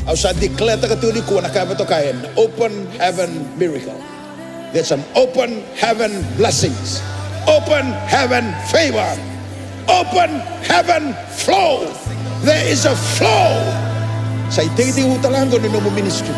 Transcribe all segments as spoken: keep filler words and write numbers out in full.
Au sa declare-taka tiko nikua na ka me toka ena open heaven miracle. There's an open heaven blessings. Open heaven favor. Open heaven flow. There is a flow. Sa itekitekivu tale ga qo ni nomu ministry.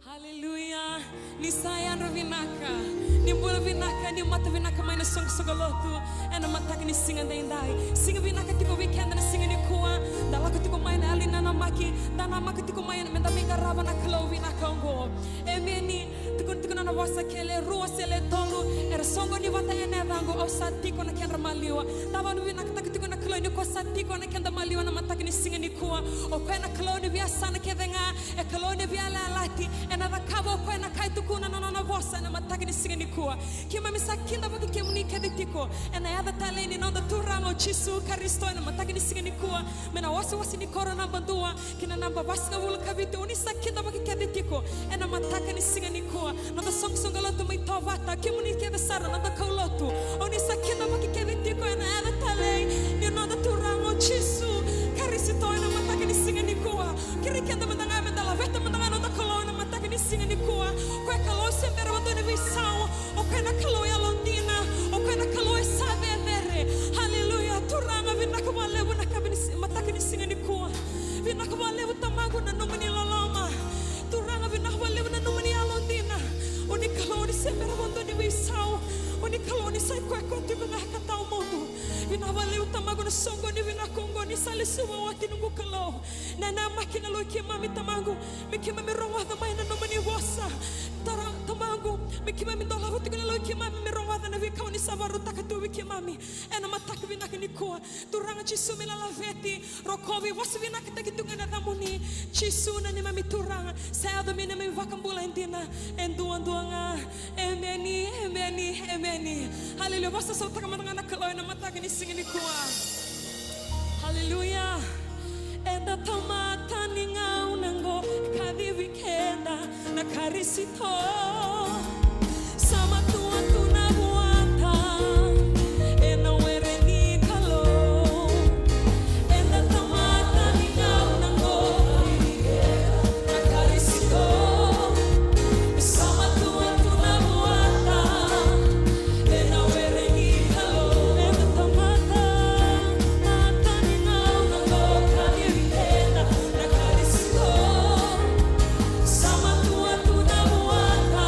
Haleluya. Ni sa yadra vinaka, ni bula vinaka, ni mata vinaka mai na soqosoqo lotu ena mataka ni siga daidai. Siga vinaka tiko vei keda na siga nikua. Da lako tiko mai na yalo ni nanamaki, da namaka tiko mai meda mai qarava na Kalou vinaka oqo. Emeni. Tukuna tiko na nona vosa, ke le rua se le tolu era soqoni vata ena yacaqu, au sa tiko ena kedra maliwa. Cava au vinakataka tiko na Kalou ni ko sa tiko ena keda maliwa na mataka ni siga nikua. O koya na Kalou ni veiyasana kece ga, e Kalou ni veiyalayalati, ena cakava o koya na ka e tukuna na nona vosa ena mataka ni siga nikua. Keimami sa kidavaki kemuni kece tiko ena yaca talei ni noda Turaga o Jisu Karisito ena mataka ni siga nikua, mai na wasewase ni koro naba dua ki na naba vasagavulu ka vitu. O ni sa kidavaki kece tiko ena mataka ni siga nikua. Noda soqosoqo lotu mai Tovata, kemuni kece sara noda kaulotu, o ni sa kidavaki kece tiko ena yaca talei ni noda Turaga o Jisu Karisito ena mataka ni siga nikua. Kerei keda mada ga meda laveta mada ga noda Kalou ena mataka ni siga nikua. O koya Kalou se bera vakadua ni veisau. O koya na Kalou yalodina. O koya na Kalou e sa cecere. Haleluya. Turaga, vinaka vakalevu na kavi ni si-, mataka ni siga nikua. Vinaka vakalevu Tamaqu na nomuni loloma. Turaga, vinaka vakalevu na nomuni yalodina. O ni Kalou ni se bera vakadua ni veisau. O ni Kalou ni sa i koya koya tiko ga ka tawamudu. Vinaka vakalevu Tamaqu na soqoni vinaka oqo ni sa lesuva oti, noqu Kalou. Na namaki na loi keimami Tamaqu, me keimami rogoca mai na nomuni vosa. Tara, Tamaqu, me keimami dolava tiko na loi keimami me rogoca na veika o ni sa vakarautaka tu vei keimami ena mataka vinaka nikua. Turaga Jisu, me na laveti, rokovi, vosa vinakataki tu ga na yacamuni. Jisu na neimami Turaga, sa yaco me neimami iVakabula e dina e duadua ga. Emeni, emeni, emeni. Haleluya. Vakasausataka mada ga na Kalou ena mataka ni siga nikua. Haleluya. Eda tamata ni gauna qo, kacivi keda na Karisito. Sa matua tu na vuata ena were ni Kalou. Eda tamata ni gauna qo, na Karisito. Sa matua tu na vuata ena were ni Kalou. Eda tamata, tamata ni gauna qo, kacivi keda na Karisito. Sa matua tu na vuata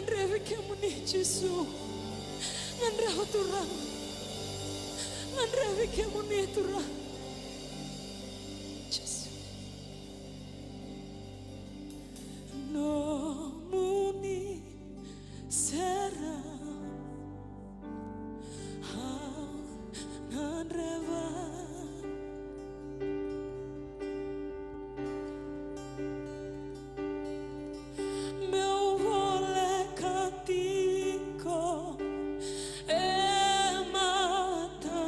Gadrevi kemuni Jisu. Gadreva Turaga. Gadrevi kemuni Turaga. Jisu. Nomuni sere au gadreva. Meu voleka tiko e matamuni.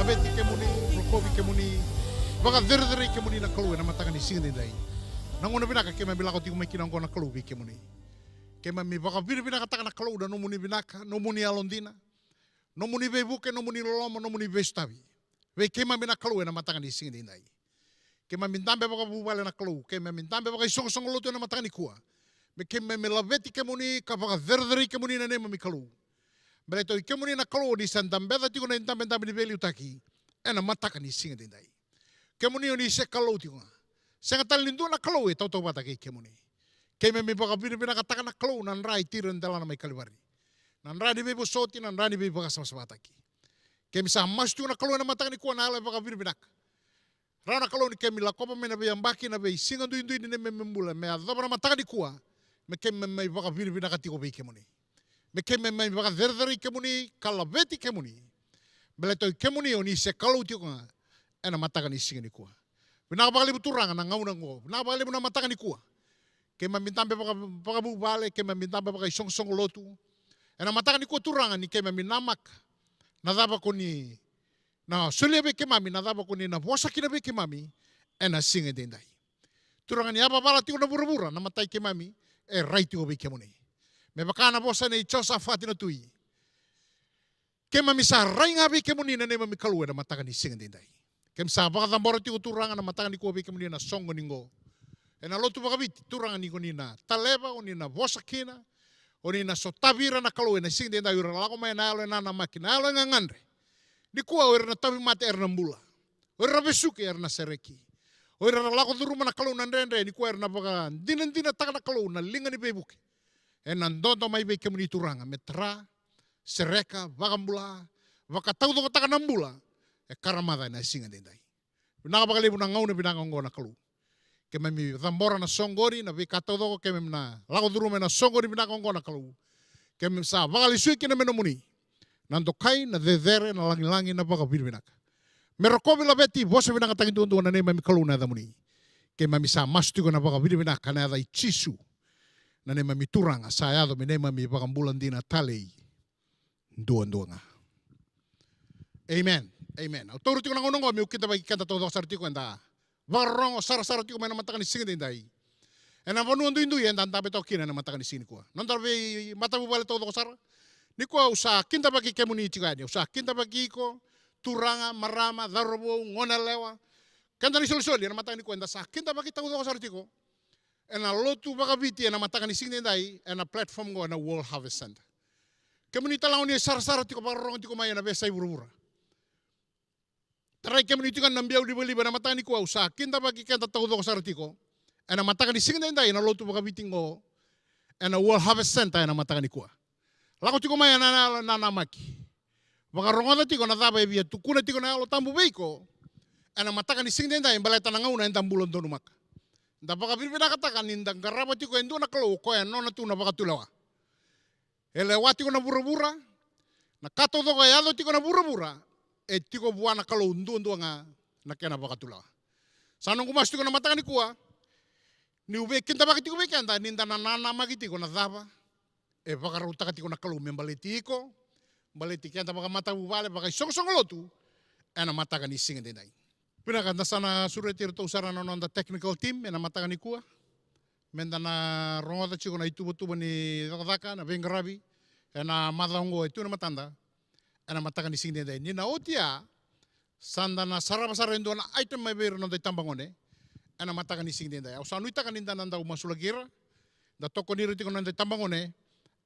Laveti kemuni, rokovi kemuni, vakacerecerei kemuni na Kalou ena mataka ni siga daidai. Na gauna vinaka keimami lako tiko mai kina oqo na Kalou vei kemuni. Keimami vakavinavinakataka na Kalou na nomuni vinaka, nomuni yalodina, nomuni veivuke, nomuni loloma, nomuni veisotavi vei keimami na Kalou ena mataka ni siga daidai. Keimami dabe vakavuvale na Kalou, keimami dabe vakaisoqosoqo lotu ena mataka nikua. Me keimami laveti kemuni ka vakacerecerei kemuni na neimami Kalou. Baleta o i kemuni na Kalou ni sa dabeca tiko na idabedabe ni veiliutaki ena mataka ni siga daidai. Kemuni o ni se Kalou tiko ga. Sega tale ni dua na Kalou e tautauvata kei kemuni. Keimami vakavinavinakataka na Kalou na dra i tira ni delana mai Kalivari. Na dra ni veivosoti, na dra ni veivakasavasavataki. Keimami sa masu tiko na Kalou ena mataka nikua na yalo e vakavinavinaka. Rawa na Kalou ni keimami lakova mai na veiyabaki, na veisiga duidui ni neimami bula me yacova na mataka nikua, me keimami mai vakavinavinaka tiko vei kemuni. Me keimami mai vakacerecerei kemuni ka laveti kemuni. Baleta o i kemuni o ni se Kalou tiko ga ena mataka ni siga nikua. Vinaka vakalevu Turaga na gauna oqo, vinaka vakalevu na mataka nikua. Keimami dabe vaka, vakavuvale, keimami dabe vakaisoqosoqo lotu ena mataka nikua Turaga ni keimami namaka na cava ko ni na solia vei keimami, na cava ko ni na vosa kina vei keimami ena siga daidai. Turaga ni yavavala tiko na vuravura, na mata i keimami e rai tiko vei kemuni. Me vaka na vosa nei Josafati na tui, keimami sa rai ga vei kemuni na neimami Kalou ena mataka ni siga daidai. Keimami sa vakacabora tiko Turaga na mataka nikua vei kemuni na soqo ni qo. Ena lotu vakaviti Turaga ni ko ni na taleva, o ni na vosa kina, o ni na sotavi ira na Kalou ena siga daidai, o ira lako mai ena yalo e nanamaki, na yalo e gagadre. Nikua o ira na tauvimate era na bula. O ira vesuki era na sereki. O ira lako curuma na Kalou na dredre, nikua era na vakadinadinataka na Kalou na liga ni veivuke. Ena dodo mai vei kemuni Turaga me tara, sereka, vakabula, vakataucokotaka na bula e karamaca ena siga daidai. Vinaka vakalevu na gauna vinaka oqo na Kalou. Keimami cabora na soqoni, na veika taucoko keimami na lako curuma ena soqoni vinaka oqo na Kalou. Keimami sa vakalesui kina me nomuni na dokai, na cecere, na lagilagi, na vakavinavinaka. Me rokovi, laveti, vosa vinakataki duadua na neimami Kalou na yacamuni. Keimami sa masu tiko ena vakavinavinaka ena yaca i Jisu, na neimami Turaga sa yaco me neimami vakabula dina talei duadua ga. Amen. Amen. Au taura tiko na gauna oqo meu kidavaki keda taucoko sara tiko eda vakarorogo sarasara tiko mai na mataka ni siga daidai ena vanua duidui eda dabe toka kina ena mataka ni siga nikua. Noda veimatavuvale taucoko sara. Nikua au sa kidavaki kemuni tiko yani, au sa kidavaki iko, turaga, marama, cauravou, goneyalewa, keda na isolisoli ena mataka nikua eda sa kidavaki taucoko sara tiko ena lotu vakaviti ena mataka ni siga daidai ena platform oqo ena World Harvest Centre. Kemuni tale ga o ni sarasara tiko, vakarorogo tiko mai ena veiyasai vuravura. Tarai kemuni tiko na biau livaliva ena mataka nikua, au sa kidavaki keda taucoko sara tiko ena mataka ni siga daidai ena lotu vakaviti oqo ena World Harvest Centre ena mataka nikua. Lako tiko mai ena, na, na, nanamaki. Vakarogoca tiko na cava e via tukuna tiko na Yalo Tabu vei iko ena mataka ni siga daidai baleta na gauna eda bula donumaka. Da vakavinavinakataka ni da qarava tiko e dua na Kalou o koya e nona tu na vakatulewa. E lewa tiko na vuravura, na ka taucoko e yaco tiko na vuravura, e tiko vua na Kalou duadua ga na kena vakatulewa. Sa noqu masu tiko na mataka nikua, niu veikidavaki tiko vei keda ni da na nanamaki tiko na cava e vakarautaka tiko na Kalou me baleti iko, baleti keda vakamatavuvale, vakaisoqosoqo lotu ena mataka ni siga daidai. Vinaka, da sa na sureti iratou sara na noda technical team ena mataka nikua. Meda na rogoca tiko na ituvatuva ni cakacaka, na veiqaravi ena macawa oqo e tu ena matada ena mataka ni siga daidai. Ni na oti ya, sa da na sarava sara e dua na item mai vei ira na noda itabagone ena mataka ni siga daidai. Au sa nuitaka ni da na dau masulaki ira, da tokoni ira tiko na noda itabagone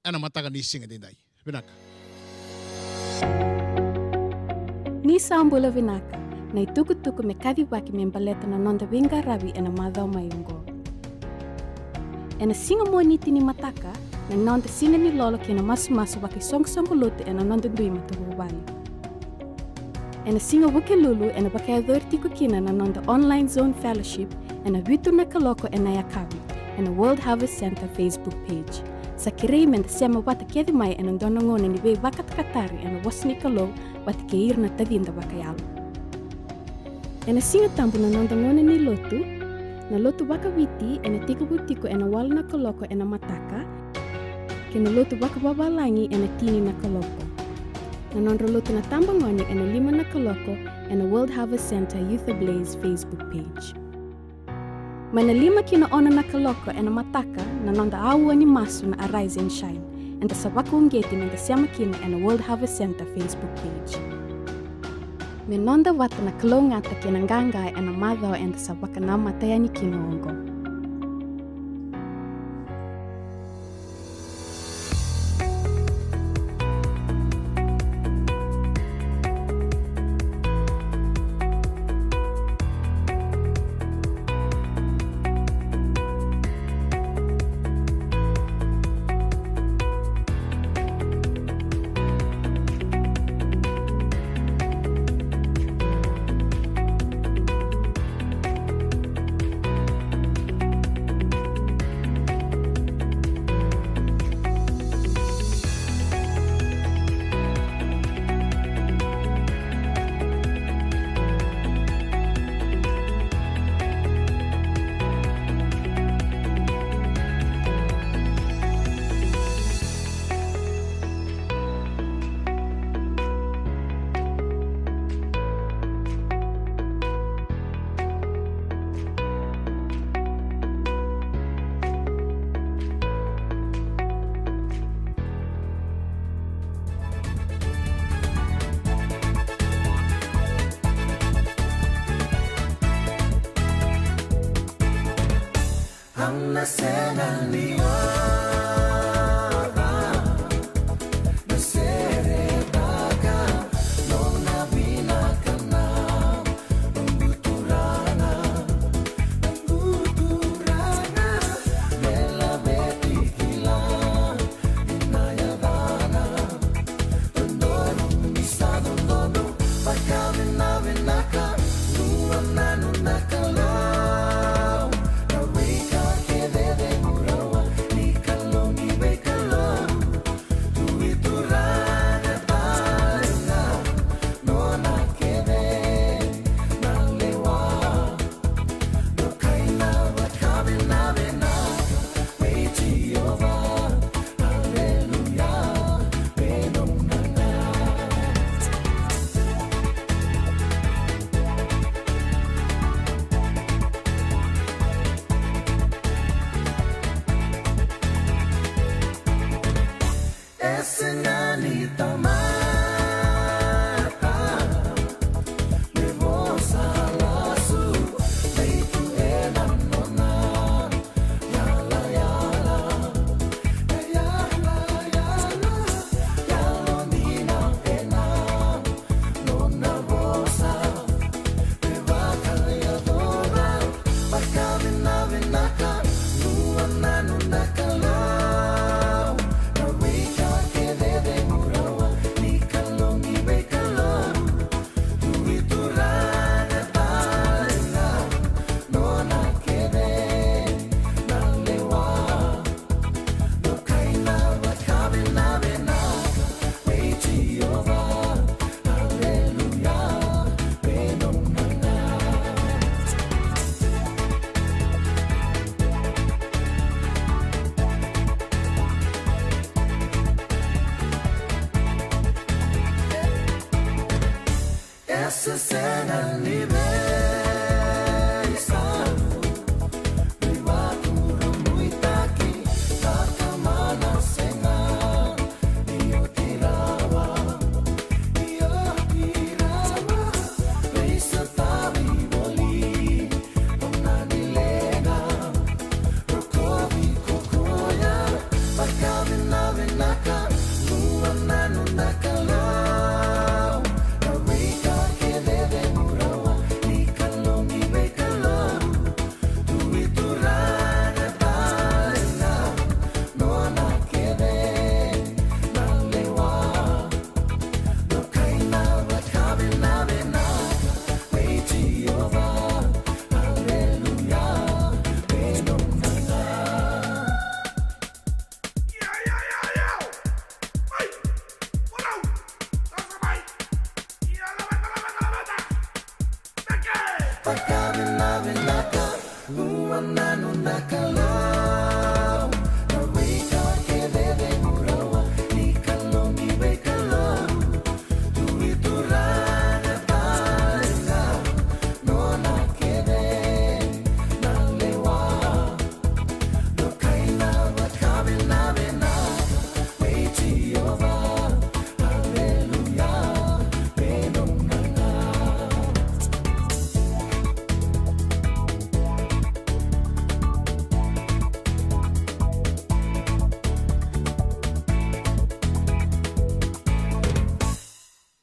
ena mataka ni siga daidai. Vinaka. Ni sa bula vinaka, na itukutuku me kacivaki me baleta na noda veiqaravi ena macawa mai oqo. Ena siga Moniti ni mataka, na noda siga ni lolo kei na masumasu vakaisoqosoqo lotu ena noda dui matavuvale. Ena siga Vukelulu ena vakayacori tiko kina na noda online Zone Fellowship ena vitu na kaloko ena yakavi ena World Harvest Centre Facebook page. Sa kerei meda sema vata kece mai ena dua na gauna ni veivakatakatari ena vosa ni Kalou vata kei ira na tacida vakayalo. Ena Siga Tabu na noda gauna ni lotu, na lotu vakaviti ena tekivu tiko ena walu na kaloko ena mataka, kei na lotu vakavavalagi ena tini na kaloko. na nodra lotu na tabagone ena lima na kaloko ena World Harvest Centre Youth Ablaze Facebook page. Mai na lima ki na ono na kaloko ena mataka na noda aua ni masu na Arise and Shine, eda sa vakauqeti meda sema kina ena World Harvest Centre Facebook page. Me noda vata na kalougata kei na qaqa ena macawa eda sa vakanamata yani kina oqo.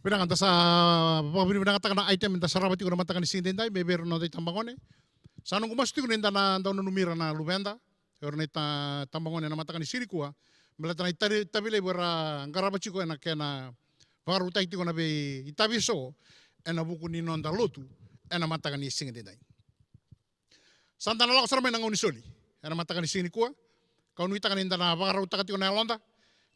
Vinaka, da sa vakavinavinakataka na item eda sarava tiko na mataka ni siga daidai me vei ira na noda itabagone. Sa noqu masu tiko ni da na dau nanumi ira na luveda, o ira na ita- itabagone ena mataka ni siga nikua, baleta na itavi levu era qarava tiko ena kena vakarautaki tiko na vei itavi eso ena vuku ni noda lotu ena mataka ni siga daidai. Sa da na lako sara mai na gauna ni soli ena mataka ni siga nikua. Kau nuitaka ni da na vakarautaka tiko na yaloda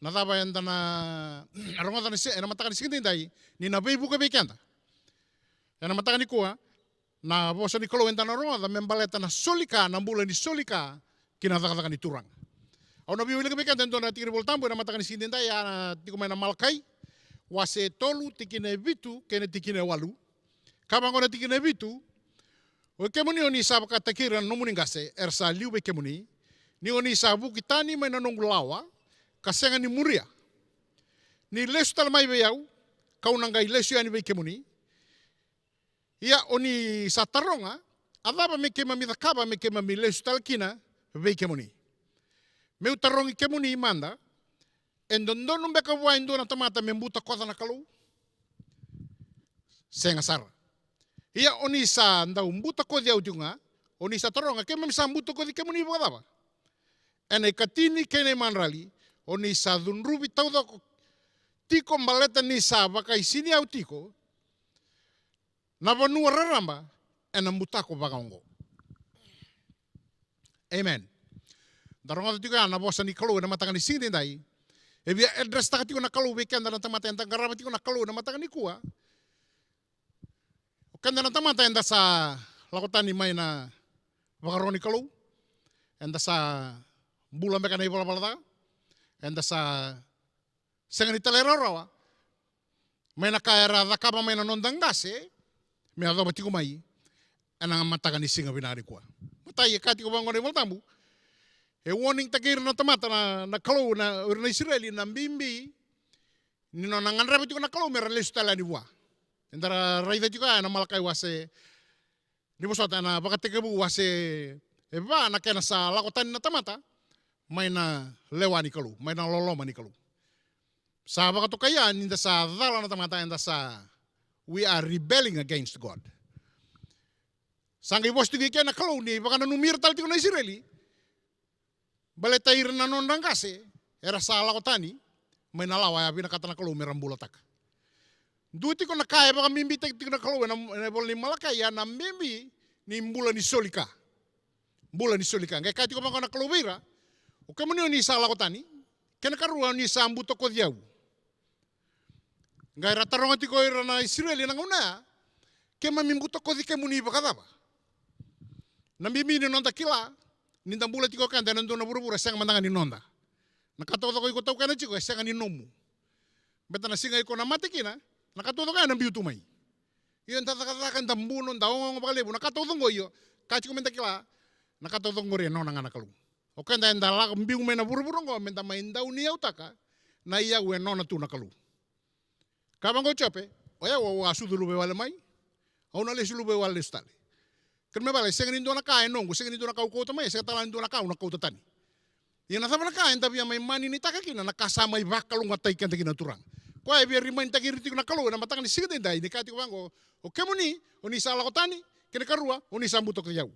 na cava eda na rogoca na se- ena mataka ni siga daidai, ni na veivuke vei keda ena mataka nikua na vosa ni Kalou eda na rogoca me baleta na soli ka, na bula ni soli ka ki na cakacaka ni Turaga. Au na via wilika vei keda e dua na tiki ni Vola Tabu ena mataka ni siga daidai, a tiko mai na Malakai wase tolu, tikina e vitu kei na tikina e walu. Ka vaqo na tikina e vitu: O i kemuni o ni sa vakataki ira na nomuni qase era sa liu vei kemuni, ni o ni sa vuki tani mai na noqu lawa ka sega ni muria. Ni lesu tale mai vei au, kau na qai lesu yani vei kemuni. Ia o ni sa taroga, a cava me keimami cakava me keimami lesu tale kina vei kemuni? Meu tarogi kemuni mada, e dodonu beka vua e dua na tamata me butakoca na Kalou? Sega sara. Ia o ni sa dau butakoci au tiko ga, o ni sa taroga, keimami sa butakoci kemuni vakacava? Ena ikatini kei na imadrali o ni sa cudruvi taucoko tiko, baleta ni sa vakaisini au tiko na vanua raraba ena butako vakaoqo. Amen. Da rogoca tiko ya na vosa ni Kalou ena mataka ni siga daidai. E via address taka tiko na Kalou vei keda na tamata eda qarava tiko na Kalou ena mataka nikua. O keda na tamata eda sa lako tani mai na vakaro ni Kalou. Eda sa bula beka na ivalavala ca. Eda sa sega ni talairawarawa mai na ka era cakava mai na noda qase me yacova tiko mai ena mataka ni siga vinaka nikua. Matai, e kaya tiko vaqo na iVola Tabu, e warning taki ira na tamata na, na Kalou, na, o ira na Isireli, na bibi ni nona gadreva tiko na Kalou me ra lesu tale yani vua. Eda ra raica tiko ya ena Malakai wase, ni vosota, ena Vakatekivu wase e va, na kena sa lako tani na tamata mai na lewa ni Kalou, mai na loloma ni Kalou. Sa vakatokai ya ni da sa cala na tamata, eda sa, we are rebelling against God. Sa qai vosa tiko i ke na Kalou ni vakananumi ira tale tiko na Isireli, baleta ira na nodra qase era sa lako tani mai na lawa, a vinakata na Kalou me ra bulataka. Dua tiko na ka e vakabibitaki tiko na Kalou ena, ena ivola ni Malakai, ya na bibi ni bula ni soli ka. Bula ni soli ka. Qai kaya tiko vaqo na Kalou vei ira, o kemuni o ni sa lako tani, kena karua o ni sa butakoci au. Qai ra taroga tiko ira na Isireli ena gauna ya, keimami butakoci kemuni vakacava? Na bibi ni noda kila ni da bula tiko keda ena dua na vuravura sega mada ga ni noda. Na ka taucoko iko taukena tiko e sega ni nomu. Beta na siga iko na mate kina, na ka taucoko ya na biu tu mai. Io, da cakacaka, da buno, da ogogo vakalevu, na ka taucoko, io, ka tiko me da kila, na ka taucoko qori e nona ga na Kalou. O keda eda lako biu mai na vuravura oqo me da mai dauniyautaka na iyau e nona tu na Kalou. Ka vaqo o Jope, o yau au a sucu luvaiwale mai, au na lesu luvaiwale lesu tale. Kena me vale, sega ni dua na ka e noqu, sega ni dua na ka au kauta mai, sega tale ni dua na ka au na kauta tani. Ia na cava na ka eda via mai maninitaka kina na ka sa mai vakalougatataki keda kina na Turaga? Koya e via remind taki ira tiko na Kalou ena mataka ni siga daidai, ni kaya tiko vaqo, o kemuni o ni sa lako tani, kena karua o ni sa butakoci au.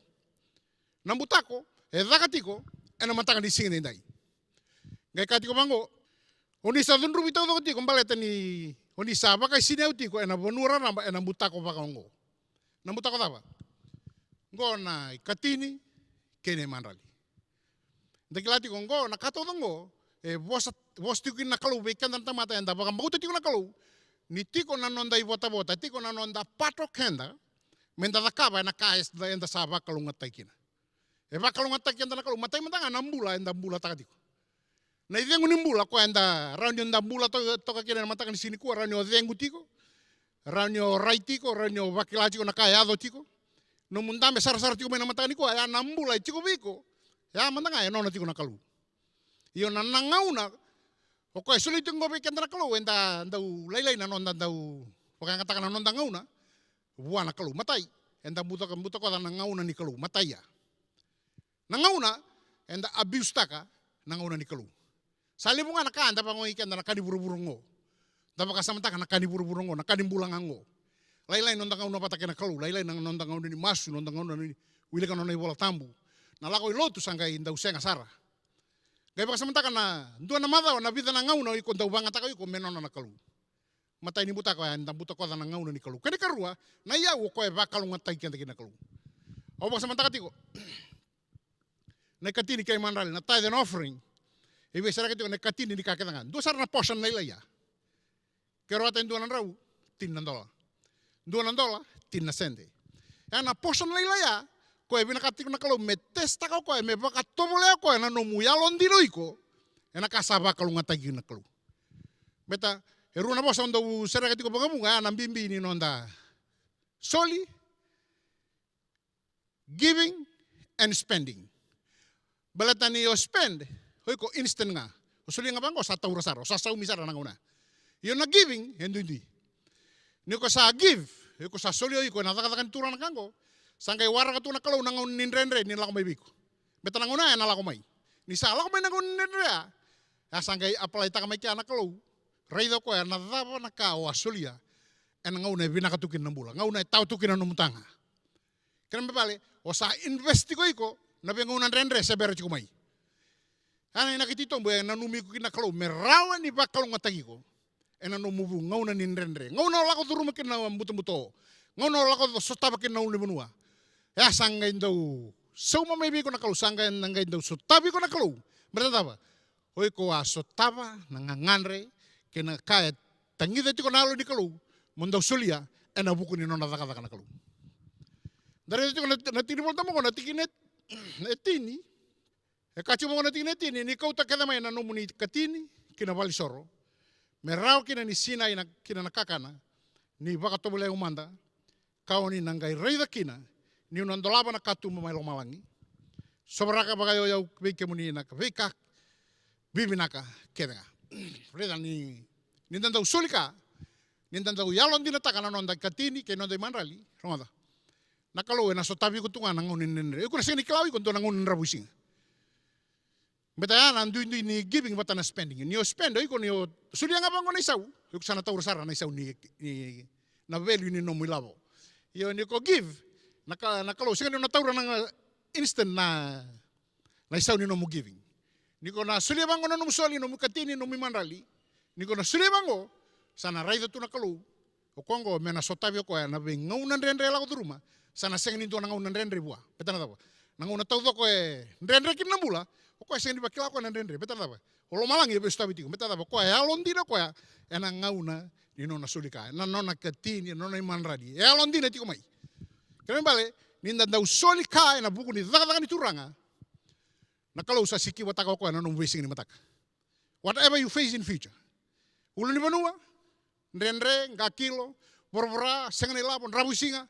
Na butako e caka tiko ena mataka ni siga daidai. Qai kaya tiko vaqo, o ni sa cudruvi taucoko tiko baleta ni o ni sa vakaisini au tiko ena vanua raraba ena butako vakaoqo. Na butako cava? Qo na ikatini kei na imadrali. Da kila tiko qo na ka taucoko qo e vosa, vosa tiko kina na Kalou vei keda na tamata eda vakabauta tiko na Kalou, ni tiko na noda ivotavota, tiko na noda pato keda me da cakava ena ka eda, eda sa vakalougatataki kina. E vakalougatataki keda na Kalou, matai mada ga na bula eda bulataka tiko. Na icegu ni bula koya eda rawa ni da bula to- toka kina ena mataka ni siga nikua, rawa ni o cegu tiko, rawa ni o rai tiko, rawa ni o vakila tiko na ka e yaco tiko. Nomu dabe sarasara tiko mai na mataka nikua, ya na bula e tiko vei iko. Ya mada ga e nona tiko na Kalou. Io, na, na gauna o koya e solia tiko qo vei keda na Kalou, eda dau lailai na noda dau vakayagataka na noda gauna vua na Kalou. Matai, eda butako, butakoca na gauna ni Kalou. Matai ya. Na gauna eda abuse taka na gauna ni Kalou. Sa levu ga na ka eda vagoi keda na ka ni vuravura oqo. Da vakasamataka na ka ni vuravura oqo, na ka ni bula ga oqo. Lailai noda gauna vata kei na Kalou, lailai na noda gauna ni masu, noda gauna ni wilika nona iVola Tabu. Na lako i lotu sa qai dau sega sara. Qai vakasamataka na dua na macawa, na vica na gauna o iko dau vagataka o iko me nona na Kalou. Matai ni butako ya, eda butakoca na gauna ni Kalou. Kena ikarua, na iyau o koya e vakalougatataki keda kina na Kalou. Au vakasamataka tiko na ikatini kei imadrali, na tithe and offering. E veisereki tiko na ikatini ni ka kece ga. Dua sara na portion lailai ya. Ke rawata e dua na drau, tini na dola. Dua na dola, tini na sede. Ya na portion lailai ya, koya e vinakata tiko na Kalou me test-taka o koya, me vakatovolea o koya na nomu yalodina o iko ena ka sa vakalougatataki na Kalou. Baleta e rua na vosa au dau sereka tiko vakavuqa, ya na bibi ni noda soli, giving and spending. Baleta ni o spend, o iko instant ga. O solia ga vaqo, sa taura sara, o sa saumi sara na gauna. Io na giving e duidui. Ni ko sa give, o iko sa solia o iko ena cakacaka ni Turaga na ka qo, sa qai waraka tu na Kalou na gauna ni dredre ni lako mai vei iko. Baleta na gauna ya ena lako mai. Ni sa lako mai na gauna ni dredre ya, ya sa qai apply-taka mai kea na Kalou. Raica o koya na cava na ka o a solia ena gauna e vinaka tu kina na bula, gauna e tawa tu kina na nomu taga. Kena ibalebale, o sa invest tiko iko na veigauna dredre se bera tiko mai. Ya na inaki titobu e nanumi iko kina na Kalou me rawa ni vakalougatataki iko ena nomu vu gauna ni dredre, gauna o lako curuma kina na butobuto, gauna o lako sotava kina na ulunivanua. Ya sa qai dau sauma mai vei iko na Kalou, sa qai na qai dau sotavi iko na Kalou. Baleta na cava? O iko a sotava na gagadre kei na ka e tagica tiko na Yalo ni Kalou mo dau solia ena vuku ni nona cakacaka na Kalou. Da raica tiko na, na tikina ni Vola Tabu oqo, na tikina e tini. E kaya tiko oqo na tikina e tini, ni kauta kece mai na nomuni katini ki na valenisoro, me rawa kina ni sinai na, kina na kakana, ni vakatovolei au mada, ka o ni na qai raica kina niu na dolava na katuba mai lomalagi. Sovaraka vakayauyau vei kemuni na veika vivinaka kece ga. Raica ni, ni da dau soli ka, ni da dau yalodinataka na noda ikatini kei na noda imadrali, rogoca. Na Kalou ena sotavi iko tu ga na gauna ni dredre. Iko na sega ni kila o iko dua na gauna ni dravuisiga. Baleta ya na duidui ni giving vata na spending. Ni o spend, o iko ni o solia ga vaqo na isau, o iko sa na taura sara na isau ni, ni, na value ni nomu ilavo. Io ni ko give, na ka, na Kalou sega ni na taura na instant na, na isau ni nomu giving. Ni ko na solia vaqo na nomu soli, nomu ikatini, nomu imadrali. Ni ko na solia vaqo, sa na raica tu na Kalou. O koya oqo me na sotavi o koya na veigauna dredre e lako curuma. Sa na sega ni dua na gauna dredre vua. Baleta na cava? Na gauna taucoko e dredre kina na bula, o koya sega ni vakila o koya na dredre. Baleta na cava? O lomalagi e veisotavi tiko. Baleta na cava? O koya e yalodina o koya ena gauna ni nona soli ka, ena nona katini, ena nona imadrali. E yalodina tiko mai. Kena ibalebale, ni da dau soli ka ena vuku ni cakacaka ni Turaga, na Kalou sa sikivataka o koya na nomu veisiga ni mataka. Whatever you face in future. Ulunivanua, dredre, qakilo, voravora, sega na ilavo, dravuisiga.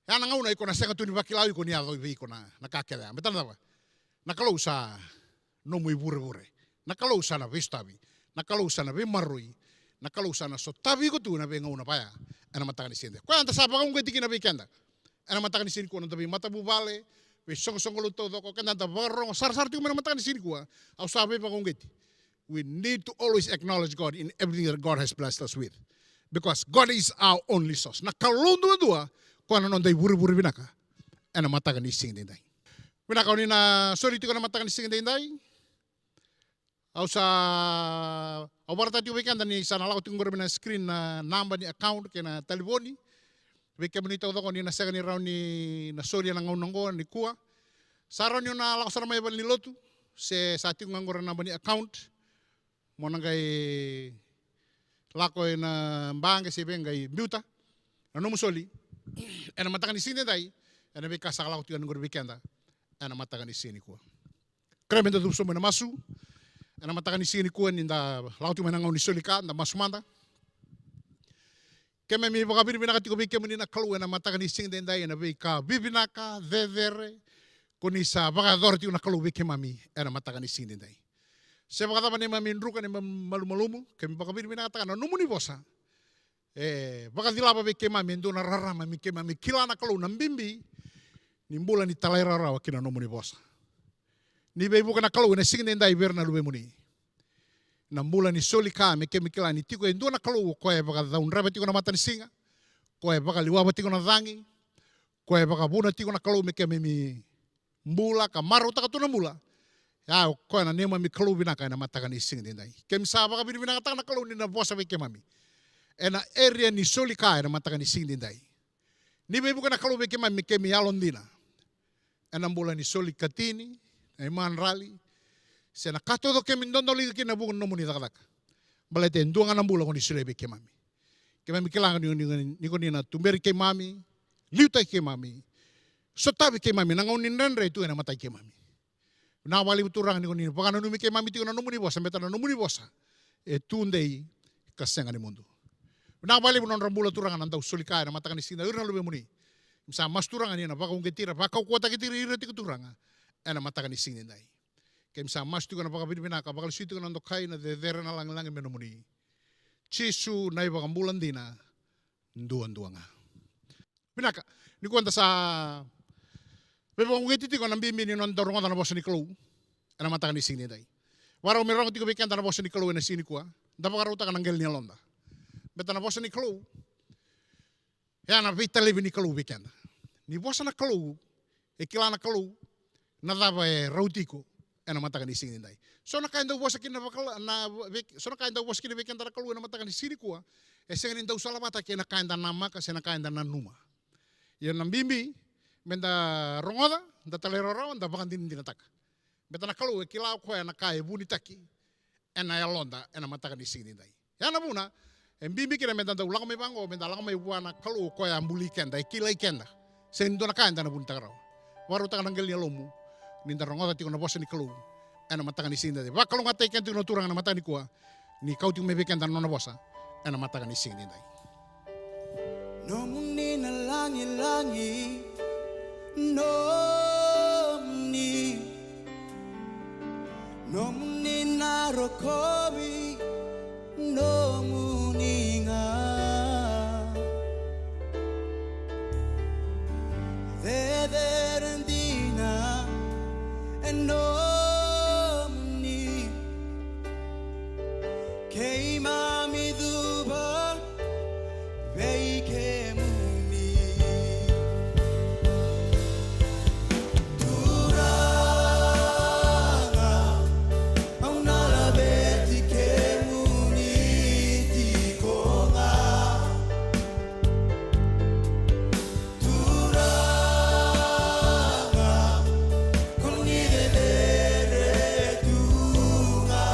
Ya na gauna iko na sega tu ni vakila o iko ni yaco vei iko na, na ka kece ya. Baleta na cava? Na Kalou sa nomu ivurevure. Na Kalou sa na veisotavi. Na Kalou sa na veimaroroi. Na Kalou sa na sotavi iko tu na veigauna vaya ena mataka ni siga. Koya eda sa vakauqeti kina vei keda ena mataka ni siga nikua, noda veimatavuvale, veisoqosoqo lotu taucoko, keda eda vakarorogo sarasara tiko mai na mataka ni siga nikua. Au sa veivakauqeti. We need to always acknowledge God in everything that God has blessed us with. Because God is our only source. Na Kalou duadua, koya na noda ivurevure vinaka ena mataka ni siga daidai. Vinaka, o ni na soli tiko na mataka ni siga daidai. Au sa, au vakaraitaka tiko vei keda ni sa na lako tiko qori mai na screen na naba ni account kei na talevoni. Vei kemuni taucoko ni na sega ni rawa ni na solia na gauna oqo nikua, sa rawa ni o na lako sara mai valenilotu, se sa tiko ga qori na naba ni account. Mo na qai lako ena baqe se vei qai biuta na nomu soli ena mataka ni siga daidai, ena veika sa lako tiko yani qori vei keda ena mataka ni siga nikua. Kerea me da cuva sobu mai na masu ena mataka ni siga nikua, ni da lako tiko mai na gauna ni soli ka, da masu mada. Keimami vakavinavinaka tiko vei kemuni na Kalou ena mataka ni siga daidai ena veika vivinaka, cecere ko ni sa vakayacora tiko na Kalou vei keimami ena mataka ni siga daidai. Se vakacava neimami druka, neimami malumalumu, keimami vakavinavinakataka na nomuni vosa. E vakacilava vei keimami e dua na rarama me keimami kila na Kalou na bibi ni bula ni talairawarawa ki na nomuni vosa. Ni veivuke na Kalou ena siga daidai vei ira na luvemuni. na bula ni soli ka me keimami kila ni tiko e dua na Kalou o koya e vakacaudreva tiko na matanisiga, koya e vakaliwava tiko na cagi, koya e vakavuna tiko na Kalou me keimami bula ka marautaka tu na bula. Ia o koya na neimami Kalou vinaka ena mataka ni siga nidai. Keimami sa vakavinavinakataka na Kalou ni na vosa vei keimami ena area ni soli ka ena mataka ni siga nidai. Ni veivuke na Kalou vei keimami me keimami yalodina ena bula ni soli katini, na imadrali, se na ka taucoko keimami dodoliga kina na vuku ni nomuni cakacaka. Baleta e dua ga na bula ko ni solia vei keimami. Keimami kila ga ni, ni, ni ko ni na tuberi keimami, liutaki keimami, sotavi keimami na gauna ni dredre e tu ena mata i keimami. Vinaka vakalevu Turaga ni ko ni vakananumi keimami tiko na nomuni vosa, baleta na nomuni vosa e tudei ka sega ni mudu. Vinaka vakalevu na nodra bula Turaga na dau soli ka ena mataka ni siga nidai, o ira na luvemuni. Keimami sa masu Turaga ni na vakauqeti ira, vakaukauwataki ira tiko Turaga ena mataka ni siga nidai. Keimami sa masu tiko na vakavinavinaka, vakalesui tiko na dokai, na cecere, na lagilagi me nomuni. Jisu na iVakabula dina duadua ga. Vinaka, nikua da sa veivakauqeti tiko na bibi ni noda rogoca na vosa ni Kalou ena mataka ni siga nidai. Vakarau me rogo tiko vei keda na vosa ni Kalou ena siga nikua, da vakarautaka na qele ni yaloda. Baleta na vosa ni Kalou e a na veitalevi ni Kalou vei keda. Ni vosa na Kalou, e kila na Kalou na cava e rauti iko ena mataka ni siga nidai. So na ka e dau vosa kina na vakala, na vei, so na ka e dau vosa kina vei keda na Kalou ena mataka ni siga nikua, e sega ni dau salavata kei na ka eda namaka se na ka eda nanuma. Ia na bibi me da rogoca, da talairawarawa, da vakadinadinataka. Baleta na Kalou e kila o koya na ka e vunitaki ena yaloda ena mataka ni siga nidai. Ya na vuna e bibi kina me da dau lako mai vaqo, me da lako mai vua na Kalou o koya a buli keda, e kilai keda. Sega ni dua na ka eda na vunitaka rawa. Vakarautaka na qele ni yalomu ni da rogoca tiko na vosa ni Kalou ena mataka ni siga nidai. Vakalougatataki keda tiko na Turaga na mataka nikua, ni kauti mai vei keda na nona vosa ena mataka ni siga nidai. Nomuni na lagilagi, nomuni, nomuni na rokovi, nomuni ga. Cecere dina e nomuni. Keimami cuva vei kemuni. Turaga, au na laveti kemuni tiko ga. Turaga, ko ni cecere tu ga.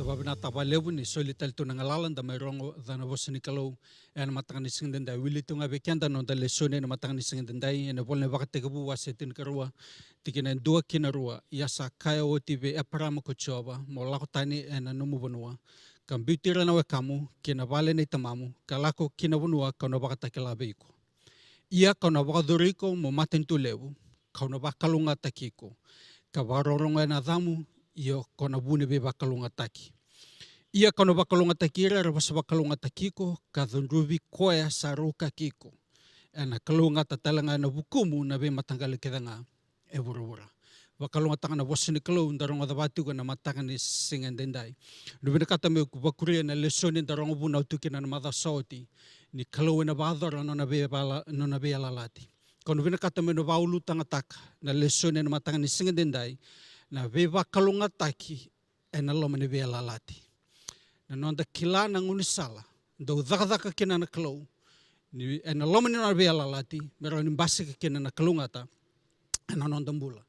Vavinaka vakalevu ni soli tale tu na galala da mai rogoca na vosa ni Kalou ena mataka ni siga daidai. Wili tu ga vei keda na noda lesoni ena mataka ni siga daidai, ena vola ni Vakatekivu wase tinikarua, tikina e dua ki na rua. Ia sa kaya oti vei Eparama ko Jiova, mo lako tani ena nomu vanua, ka biuti ira na wekamu ki na vale nei tamamu, ka lako ki na vanua kau na vakatakila vei iko. Ia kau na vakayacori iko mo matanitu levu, kau na vakalougatataki iko, ka vakarorogo ena yacamu, io ko na vu ni veivakalougatataki. Ia kau na vakalougatataki ira era vosa vakalougatataki iko, ka cudruvi koya sa raukaki iko. Ena kalougata tale ga ena vukumu na veimataqali kece ga e vuravura. Vakalougatataka na vosa ni Kalou da rogoca vata tiko ena mataka ni siga daidai. Au vinakata meu vakuria na lesoni da rogo vunau tu kina na macawa sa oti, ni Kalou ena vakayacora na nona veivala-, na nona veiyalayalati. Kau na vinakata meu na vakaulutagataka na lesoni ena mataka ni siga daidai, na veivakalougatataki ena loma ni veiyalayalati. Na noda kila na gaunisala dau cakacaka kina na Kalou, ni ena loma ni nona veiyalayalati, me rawa ni basika kina na kalougata ena noda bula.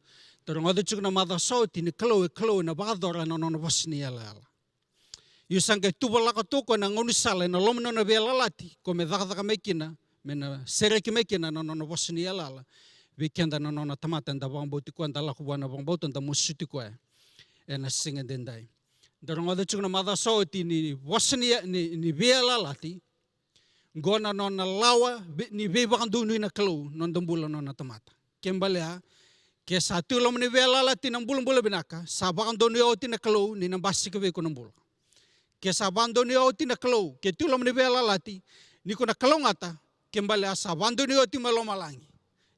Da rogoca tiko na macawa sa oti ni Kalou e Kalou ena vakayacora na nona vosa ni yalayala. Io sa qai tuvalaka tu o koya na gaunisala ena loma ni nona veiyalayalati, ko me cakacaka mai kina, me na sereki mai kina na nona vosa ni yalayala vei keda na nona tamata, eda vakabauti koya, da lako vua na vakabauta, da masuti koya ena siga daidai. Da rogoca tiko na macawa sa oti ni vosa ni, ni, ni veiyalayalati, qo na nona lawa vei-, ni veivakadonui na Kalou na noda bula na nona tamata. Ke balea, ke sa tu loma ni veiyalayalati na bulabula vinaka, sa vakadonuya oti na Kalou ni na basika vei iko na bula. Ke sa vakadonuya oti na Kalou, ke tu loma ni veiyalayalati, ni ko na kalougata, ke balea sa vakadonuya oti mai lomalagi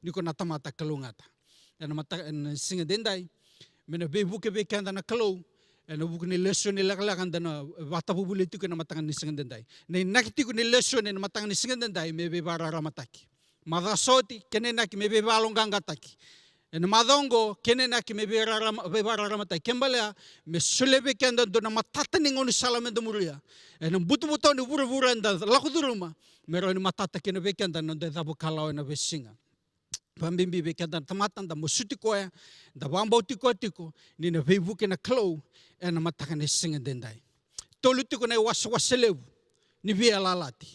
ni ko na tamata kalougata. Ena mata-, ena siga daidai, me na veivuke vei keda na Kalou ena vuku ni lesoni lekaleka da na vakatavuvuli tiko ena mataka ni siga daidai. Na inaki tiko ni lesoni ena mataka ni siga daidai me veivakararamataki. Macawa sa oti, kena inaki me veivakayaloqaqataki. Ena macawa oqo, kena inaki me veirarama-, veivakararamataki. Ke balea, me solia vei keda dua na matata ni gaunisala me da muria ena butobuto ni vuravura eda lako curuma, me rawa ni matata kina vei keda na noda cavu kalawa ena veisiga. Vakabibi vei keda na tamata, da masuti koya, da vakabauti koya tiko, ni na veivuke na Kalou ena mataka ni siga daidai. Tolu tiko na iwasewase levu ni veiyalayalati.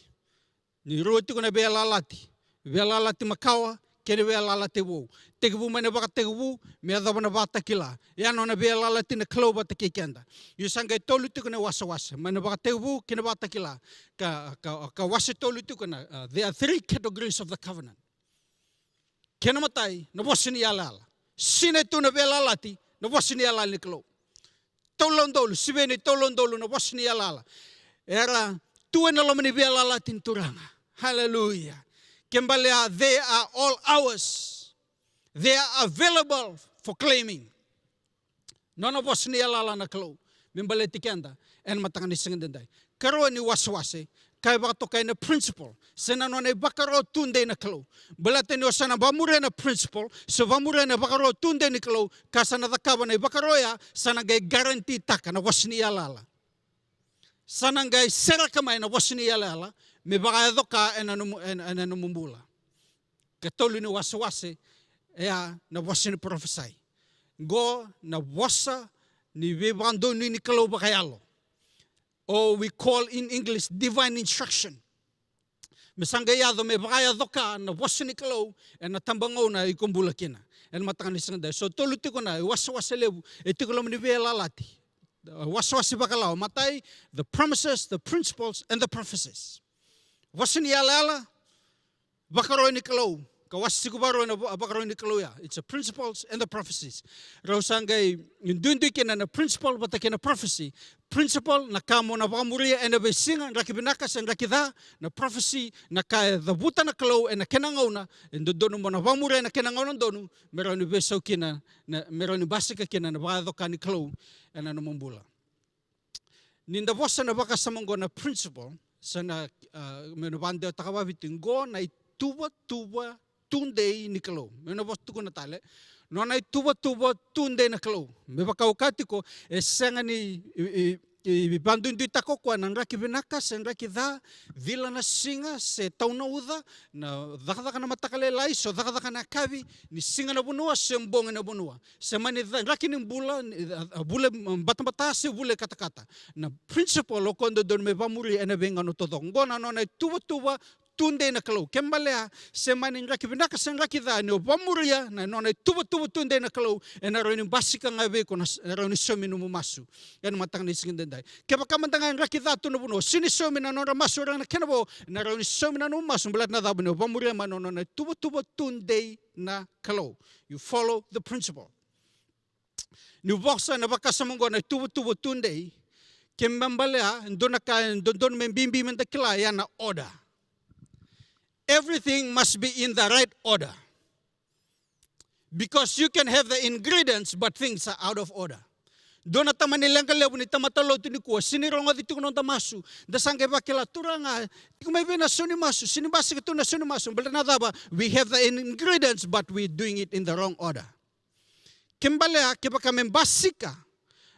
Ni rua tiko na veiyalayalati. Veiyalayalati makawa kei na veiyalayalati vou. Tekivu mai na Vakatekivu me yacova na Vakatakila. Ia na nona veiyalayalati na Kalou vata kei keda. Io sa qai tolu tiko na iwasewase, mai na Vakatekivu ki na Vakatakila. Ka, ka, ka wase tolu tiko na, uh, there are three categories of the covenant. Kena imatai, na vosa ni yalayala. Sinai tu na veiyalayalati, na vosa ni yalayala ni Kalou. Tolu na udolu, sivia ni tolu na udolu na vosa ni yalayala era tu ena loma ni veiyalayalati ni Turaga. Hallelujah. Ke balea, they are all ours. They are available for claiming. Nona vosa ni yalayala na Kalou me baleti keda ena mataka ni siga daidai. Karua ni wasewase, ka e vakatokai na principle, se na nona ivakaro tudei na Kalou. Baleta ni o sa na vakamuria na principle, se vakamuria na ivakaro tudei ni Kalou, ka sa na cakava na ivakaro oya, sa na qai guarantee-taka na vosa ni yalayala. Sa na qai sereka mai na vosa ni yalayala me vakayaco ka ena nomu, ena, ena nomu bula. Katolu ni wasewase, e a na vosa ni parofisai. Qo na vosa ni veivakadonui ni Kalou vakayalo. Or we call in English divine instruction. Me sa qai yaco me vakayaco ka na vosa ni Kalou ena tabagauna iko bula kina. Ena mataka ni siga daidai. So tolu tiko na iwasewase levu e tiko loma ni veiyalayalati. Wasewase vakalawa. Matai, the promises, the principles, and the prophecies. Vosa ni yalayala, vakaro ni Kalou. Ka wase tiko vakarua na va-, vakaro ni Kalou ya. It's the principles and the prophecies. Rau sa qai duidui kina na principle vata kei na prophecy. Principle na ka mo na vakamuria ena veisiga, draki vinaka se draki ca, na prophecy na ka e cavuta na Kalou ena kena gauna, e dodonu mo na vakamuria ena kena gauna donu, me rawa ni veisau kina, na, me rawa ni basika kina na vakayaco ka ni Kalou ena nomu bula. Ni da vosa na vakasama oqo na principle, sa na, ah, me na vakadewataka vaviti, oqo na ituvatuva tudei ni Kalou. Me na vosa tukuna tale, nona ituvatuva tudei na Kalou. Me vaka au kaya tiko, e sega ni, i, i, e vaduiduitaka o koya na draki vinaka se draki ca, cila na siga se tau na uca, na cakacaka na mataka lailai se cakacaka na yakavi, ni siga na vanua se bogi na vanua, se mani ca-, draki ni bula, ni, a, a, vula, mm, batabata se vula i katakata. Na principle o koya dodonu me vamuria ena veigauna taucoko. Oqo na nona ituvatuva tudei na Kalou. Ke balea, se mani draki vinaka se draki ca, ni o vamuria na nona ituvatuva tudei na Kalou, ena rawa ni basika ga vei iko na s-, ena rawa ni saumi nomu masu ena mataka ni siga edaidai. Kevaka mada ga e draki ca tu na vanua, sega ni saumi na nodra masu o ira na kena vo, ena rawa ni saumi na nomu masu, baleta na cava? Ni o vamuria mai na nona ituvatuva tudei na Kalou. You follow the principle. Niu vosa ena vakasama oqo na ituvatuva tudei, ke me balea, dua na ka e dodonu me bibi meda kila, ya na order. Everything must be in the right order. Because you can have the ingredients, but things are out of order. Dua na tamani leqa levu ni tamata lotu nikua, sega ni rogoci tiko na noda masu. Da sa qai vakila, Turaga, tiko mai vei na sau ni masu? Sega ni basika tu na sau ni masu. Baleta na cava? We have the ingredients, but we're doing it in the wrong order. Ke balea, kevaka me basika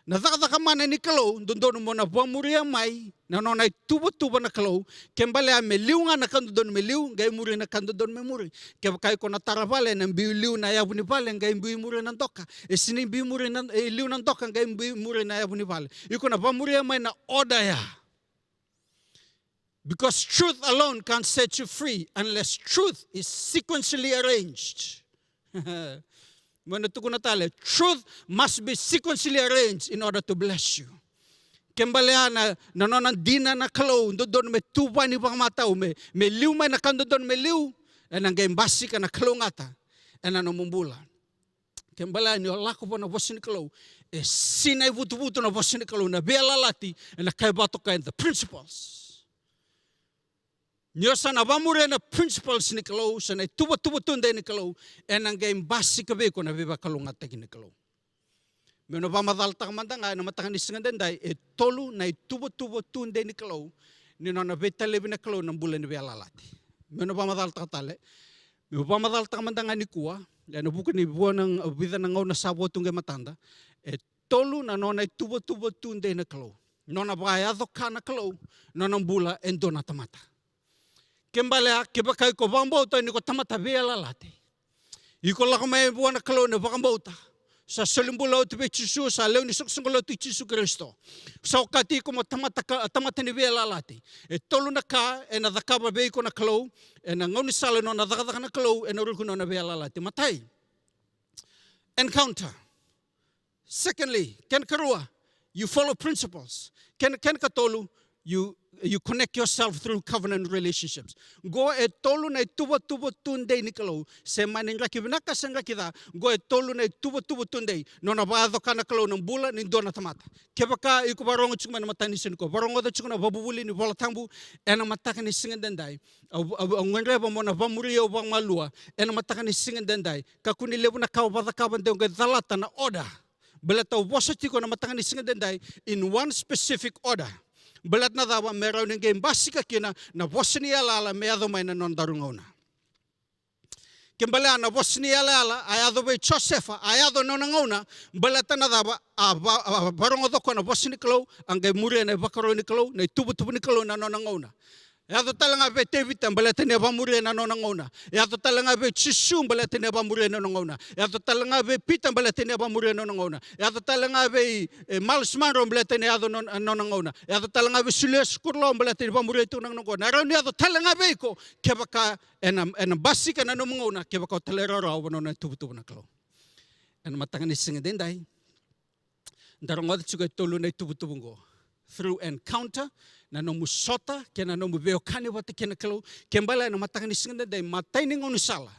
na cakacaka mana ni Kalou, dodonu mo na vamuria mai na nona ituvatuva na Kalou. Ke balea me liu ga na ka dodonu me liu, qai muri na ka dodonu me muri. Kevaka iko na tara vale, ena biu liu na yavu ni vale, qai biu muri na doka. E sega ni biu muri na, e liu na doka, qai biu muri na yavu ni vale. Iko na vamuria mai na order ya. Because truth alone can't set you free unless truth is sequentially arranged. Meu na tukuna tale, truth must be sequentially arranged in order to bless you. Ke balea na, na nona dina na Kalou, dodonu me tuvani vakamatau, me, me liu mai na ka dodonu me liu, ena qai basika na kalougata ena nomu bula. Ke balea ni o lako vua na vosa ni Kalou, e sinai vutuvutu na vosa ni Kalou, na veiyalayalati, ena kai vakatokai, the principles. Ni o sa na vamuria na principles ni Kalou, sa na ituvatuva tudei ni Kalou, ena qai basika vei iko na veivakalougatataki ni Kalou. Meu na vakamacalataka mada ga ena mataka ni siga edaidai, e tolu na ituvatuva tudei ni Kalou, ni nona veitalevi na Kalou na bula ni veiyalayalati. Meu na vakamacalataka tale, meu vakamacalataka mada ga nikua, ena vuku ni vua na, vica na gauna sa vo tu qai matada, e tolu na nona ituvatuva tudei na Kalou. Nona vakayaco ka na Kalou, nona bula e dua na tamata. Ke balea, kevaka iko vakabauta ni ko tamata veiyalayalati, iko lako mai vua na Kalou ena vakabauta, sa soli bula oti vei Jisu, sa lewe ni soqosoqo lotu i Jisu Karisito, sa okati iko mo tamata ka, tamata ni veiyalayalati. E tolu na ka ena cakava vei iko na Kalou ena gaunisala ni nona cakacaka na Kalou ena ruku ni nona veiyalayalati. Matai, encounter. Secondly, kena karua, you follow principles. Kena, kena katolu, you, you connect yourself through covenant relationships. Qo e tolu na ituvatuva tudei ni Kalou. Se mani draki vinaka se draki ca, qo e tolu na ituvatuva tudei. Nona vakayaco ka na Kalou na bula ni dua na tamata. Kevaka iko vakarogo tiko mai na mataka ni siga nikua, vakarogoca tiko na vakavuvuli ni Vola Tabu ena mataka ni siga edaidai. Au, au, au gadreva mo na vamuria au vakamalua ena mataka ni siga edaidai. Kakua ni levu na ka au vakacakava de au qai calata na order. Baleta au vosa tiko na mataka ni siga edaidai in one specific order. Baleta na cava? Me rawa ni qai basika kina na vosa ni yalayala me yaco mai na nodaru gauna. Ke balea na vosa ni yalayala a yaco vei Josefa, a yaco na nona gauna, baleta na cava? A va-, a va-, vakarogoca o koya na vosa ni Kalou, a qai muria na ivakarau ni Kalou, na ituvatuva ni Kalou na nona gauna. Yaco tale ga vei Tevita, baleta ni a vakamuria na nona gauna. Yaco tale ga vei Jisu, baleta ni a vakamuria na nona gauna. Yaco tale ga vei Pita, baleta ni a vakamuria na nona gauna. Yaco tale ga vei, e, Myles Munroe, baleta ni a yaco na nona gauna. Yaco tale ga vei Julius Kurlau, baleta ni vakamuria tu na nona gauna. Na rawa ni yaco tale ga vei iko, kevaka ena, ena basika na nomu gauna, kevaka o talairawarawa vua na nona ituvatuva na Kalou. Ena mataka ni siga edaidai, da rogoca tiko e tolu na ituvatuva oqo. Through encounter, na nomu sota kei na nomu veiwekani vata kei na Kalou. Ke balea na mataka ni siga edaidai, matai ni gaunisala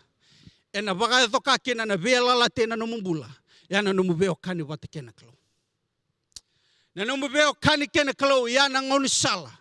ena vakayaco ka kina na veiyalayalati ena nomu bula, ya na nomu veiwekani vata kei na Kalou. Na nomu veiwekani kei na Kalou, ya na gaunisala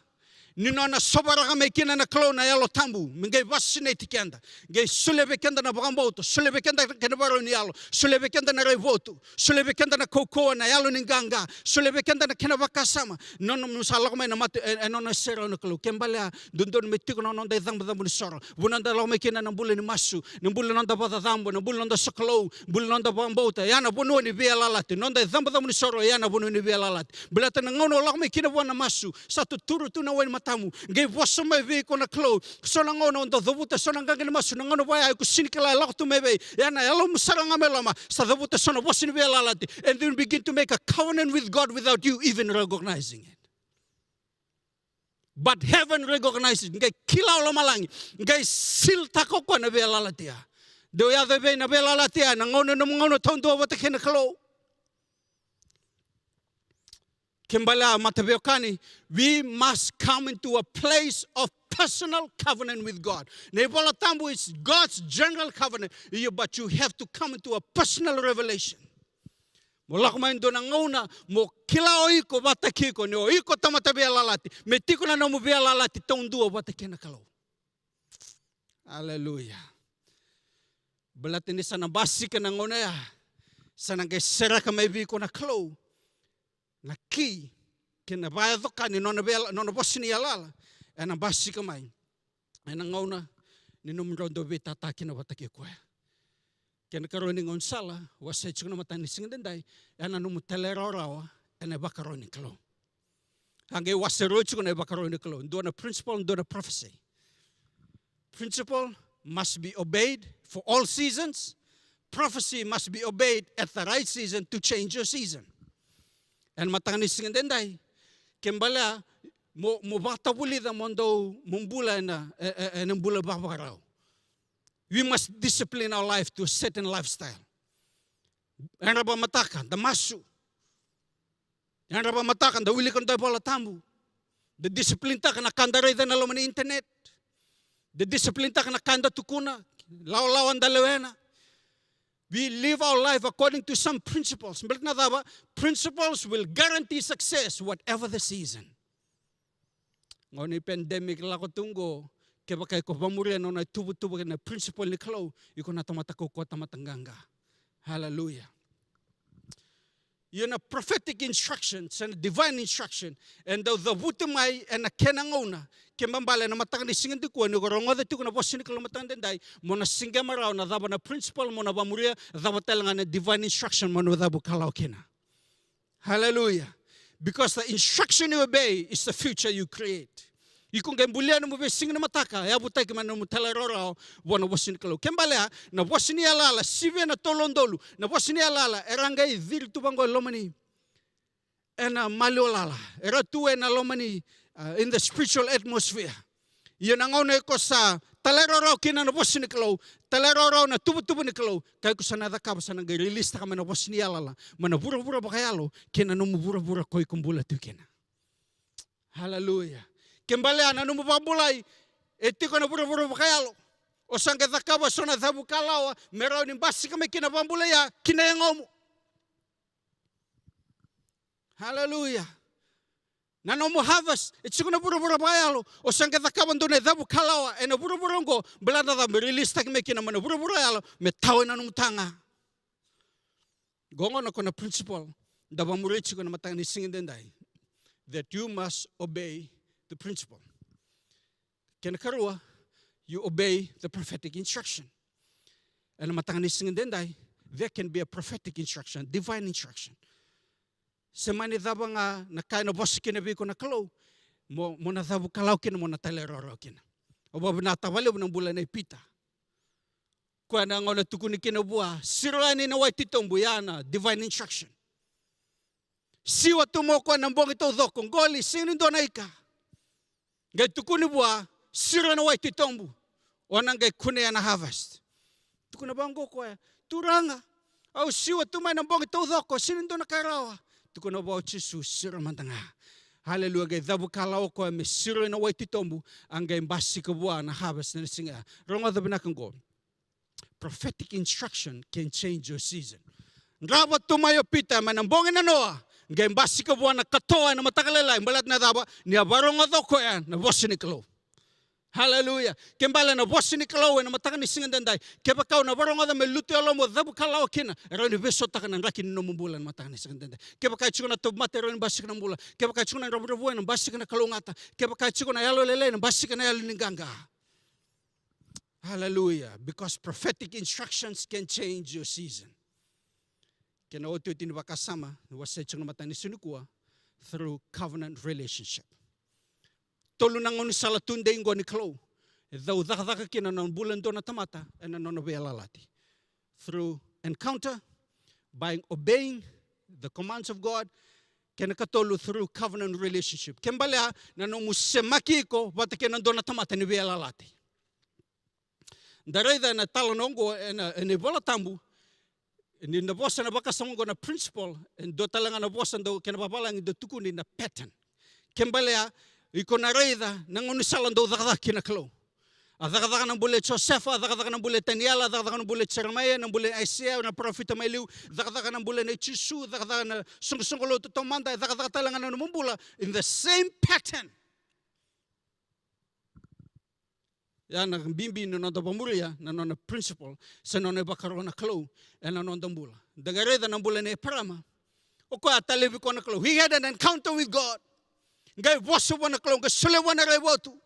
ni nona sovaraka mai kina na Kalou na Yalo Tabu me qai vakasinaiti keda, qai solia vei keda na vakabauta, solia vei keda na kena vakarau ni yalo, solia vei keda na raivotu, solia vei keda na kaukauwa, na yalo ni qaqa, solia vei keda na kena vakasama. Nona, mo sa lako mai na mata, e, e nona serau na Kalou. Ke balea, dodonu me tiko na noda icabocabo ni soro. Vanua da lako mai kina na bula ni masu, na bula ni noda vakacacabo, na bula ni noda sokalou, bula ni noda vakabauta. Ya na vanua ni veiyalayalati. Noda icabocabo ni soro, ya na vanua ni veiyalayalati. Baleta na gauna o lako mai kina vua na masu, sa tuturu tu na wai ni matamu. Qai vosa mai vei iko na Kalou. So na gauna o dau cavuta so na qaqa ni masu, na gauna vaya iko sega ni kila e lako tu mai vei. Ya na yalomu sara ga mai loma, sa cavuta so na vosa ni veiyalayalati. And then begin to make a covenant with God without you even recognizing it. But heaven recognizes, qai kila o lomalagi, qai sealtaka o koya na veiyalayalati ya. Dau yaco vei na veiyalayalati ya, na gauna, na gauna taudua vata kei na Kalou. Ke balea, mataveiwekani, we must come into a place of personal covenant with God. Na iVola Tabu is God's general covenant, you, but you have to come into a personal revelation. Mo lako mai dua na gauna, mo kila o iko vata kei iko, ni o iko tamata veiyalayalati, me tiko na nomu veiyalayalati taudua vata kei na Kalou. Aleluya. Baleta ni sa na basika na gauna ya, sa na qai sereka mai vei iko na Kalou na ki kei na vakayaco ka ni nona veiyala-, nona vosa ni yalayala, ena basika mai ena gauna ni nomudrau dau veitata kina vata kei koya. Kena ikarua ni gaunisala, wasea tiko na mataka ni siga edaidai, ena nomu talairawarawa ena ivakaro ni Kalou. A qai wase rua tiko na ivakaro ni Kalou. Dua na principle, dua na prophecy. Principle must be obeyed for all seasons. Prophecy must be obeyed at the right season to change your season. Ena mataka ni siga edaidai, ke balea mo, mo vakatavulica mo dau, mo bula ena, e, e, ena bula vakavakarau. We must discipline our life to a certain lifestyle. Ena vakamataka, da masu. Ena vakamataka, da wilika noda iVola Tabu. Da discipline taka na ka da raica ena loma ni internet. Da discipline taka na ka da tukuna, lawalawa da lewena. We live our life according to some principles. Baleta na cava? Principles will guarantee success whatever the season. Gauna ni pandemic lako tu qo, kevaka iko vakamuria na nona ituvatuva kei na principle ni Kalou, iko na tamata kaukauwa, tamata qaqa. Hallelujah. Ia na prophetic instruction, se na divine instruction, e dau cavuti mai ena kena gauna. Ke balea ena mataka ni siga nikua, ni ko rogoca tiko na vosa ni Kalou mataka edaidai, mo na siqema rawa na cava na principle mo na vakamuria, cava tale ga na divine instruction mo na cavuikalawa kina. Hallelujah. Because the instruction you obey is the future you create. Iko qai bulia nomu veisiga ni mataka, e yavutaki mai na nomu talairawarawa vua na vosa ni Kalou. Ke balea, na vosa ni yalayala, sivia na tolu na udolu, na vosa ni yalayala, era qai ciri tu vaqo e loma ni, ena maliwa lala, era tu ena loma ni, uh, in the spiritual atmosphere. Ia na gauna iko sa talairawarawa kina na vosa ni Kalou, talairawarawa na tuvatuva ni Kalou, ka iko sa na cakava, sa na qai release taka mai na vosa ni yalayala mai na vuravura vakayalo kei na nomu vuravura ko iko bula tu kina. Hallelujah. Ke balea na nomu vakabulai e tiko ena vuravura vakayalo, o sa qai cakava so na cavuikalawa me rawa ni basika mai kina vakabulai ya kina yagomu. Hallelujah. Na nomu harvest e tiko ena vuravura vakayalo, o sa qai cakava dua na cavuikalawa ena vuravura oqo, baleta na cava? Me release taki mai kina mai na vuravura yalo me tawa ena nomu taga. Qo gona ko na principle da vakamuria tiko ena mataka ni siga edaidai, that you must obey the principle. Kena ikarua, you obey the prophetic instruction. Ena mataka ni siga edaidai, there can be a prophetic instruction, divine instruction. Se mani cava ga na ka ena vosa kina vei iko na Kalou, mo, mo na cavuikalawa kina, mo na talairawarawa kina. Au vakavinavinaka vakalevu na bula nei Pita. Koya na gauna tukuni kina vua, siro yani na wai titobu, ya na divine instruction. Siwa tu mai o koya na bogi taucoko, qoli, sega ni dua na ika. Qai tukuni vua, siro na wai titobu, o na qai kunea na harvest. Tukuna vaqo o koya, Turaga, au siwa tu mai na bogi taucoko, sega ni dua na ka e rawa. Tukuna vua o Jisu, siro mada ga. Haleluya, qai cavuikalawa o koya me siro na wai titobu, a qai basika vua na harvest ena siga ya. Rogoca vinaka qo. Prophetic instruction can change your season. Drava tu mai o Pita mai na bogi nanoa, Qai basika vua na katoa ena mataka lailai, baleta na cava? Ni a vakarogoca o koya na vosa ni Kalou. Haleluya. Ke bale na vosa ni Kalou ena mataka ni siga daidai, kevaka o na vakarogoca me lutu e yalomu, o cavu ka lawa kina, e rawa ni veisautaka na draki ni nomu bula ena mataka ni siga daidai. Kevaka e tiko na tauvimate, e rawa ni basika na bula. Kevaka e tiko na dravudravua, ena basika na kalougata. Kevaka e tiko na yalo lailai, ena basika na yalo ni qaqa. Hallelujah. Because prophetic instructions can change your season. Kena otioti ni vakasama, ni wasea tiko na mataka ni siga nikua, through covenant relationship. Tolu na gaunisala tudei qo ni Kalou e dau cakacaka kina na bula e dua na tamata ena nona veiyalayalati. Through encounter, by obeying the commands of God, kena katolu through covenant relationship. Ke balea na nomu semaki iko vata kei na dua na tamata ni veiyalayalati. Da raica ena talanoa oqo ena, ena iVola Tabu, ni da vosa na vakasama oqo na principle, e dua tale ga na vosa dau, kena vavalagi dau tukuni na pattern. Ke balea, iko na raica na gaunisala dau cakacaka kina na Kalou. A cakacaka na bula i Josefa, a cakacaka na bula i Taniela, a cakacaka na bula i Jeremaia, na bula i Aisea, na parofita mai liu, cakacaka na bula nei Jisu, cakacaka na soqosoqo lotu taumada, e cakacaka tale ga na nomu bula in the same pattern. Ia na bibi ni noda vakamuria na nona principle, se nona ivakaro na Kalou ena noda bula. Da qai raica na bula nei Eparama. O koya a talevi koya na Kalou. He had an encounter with God. Qai vosa vua na Kalou, qai solia vua na raivotu.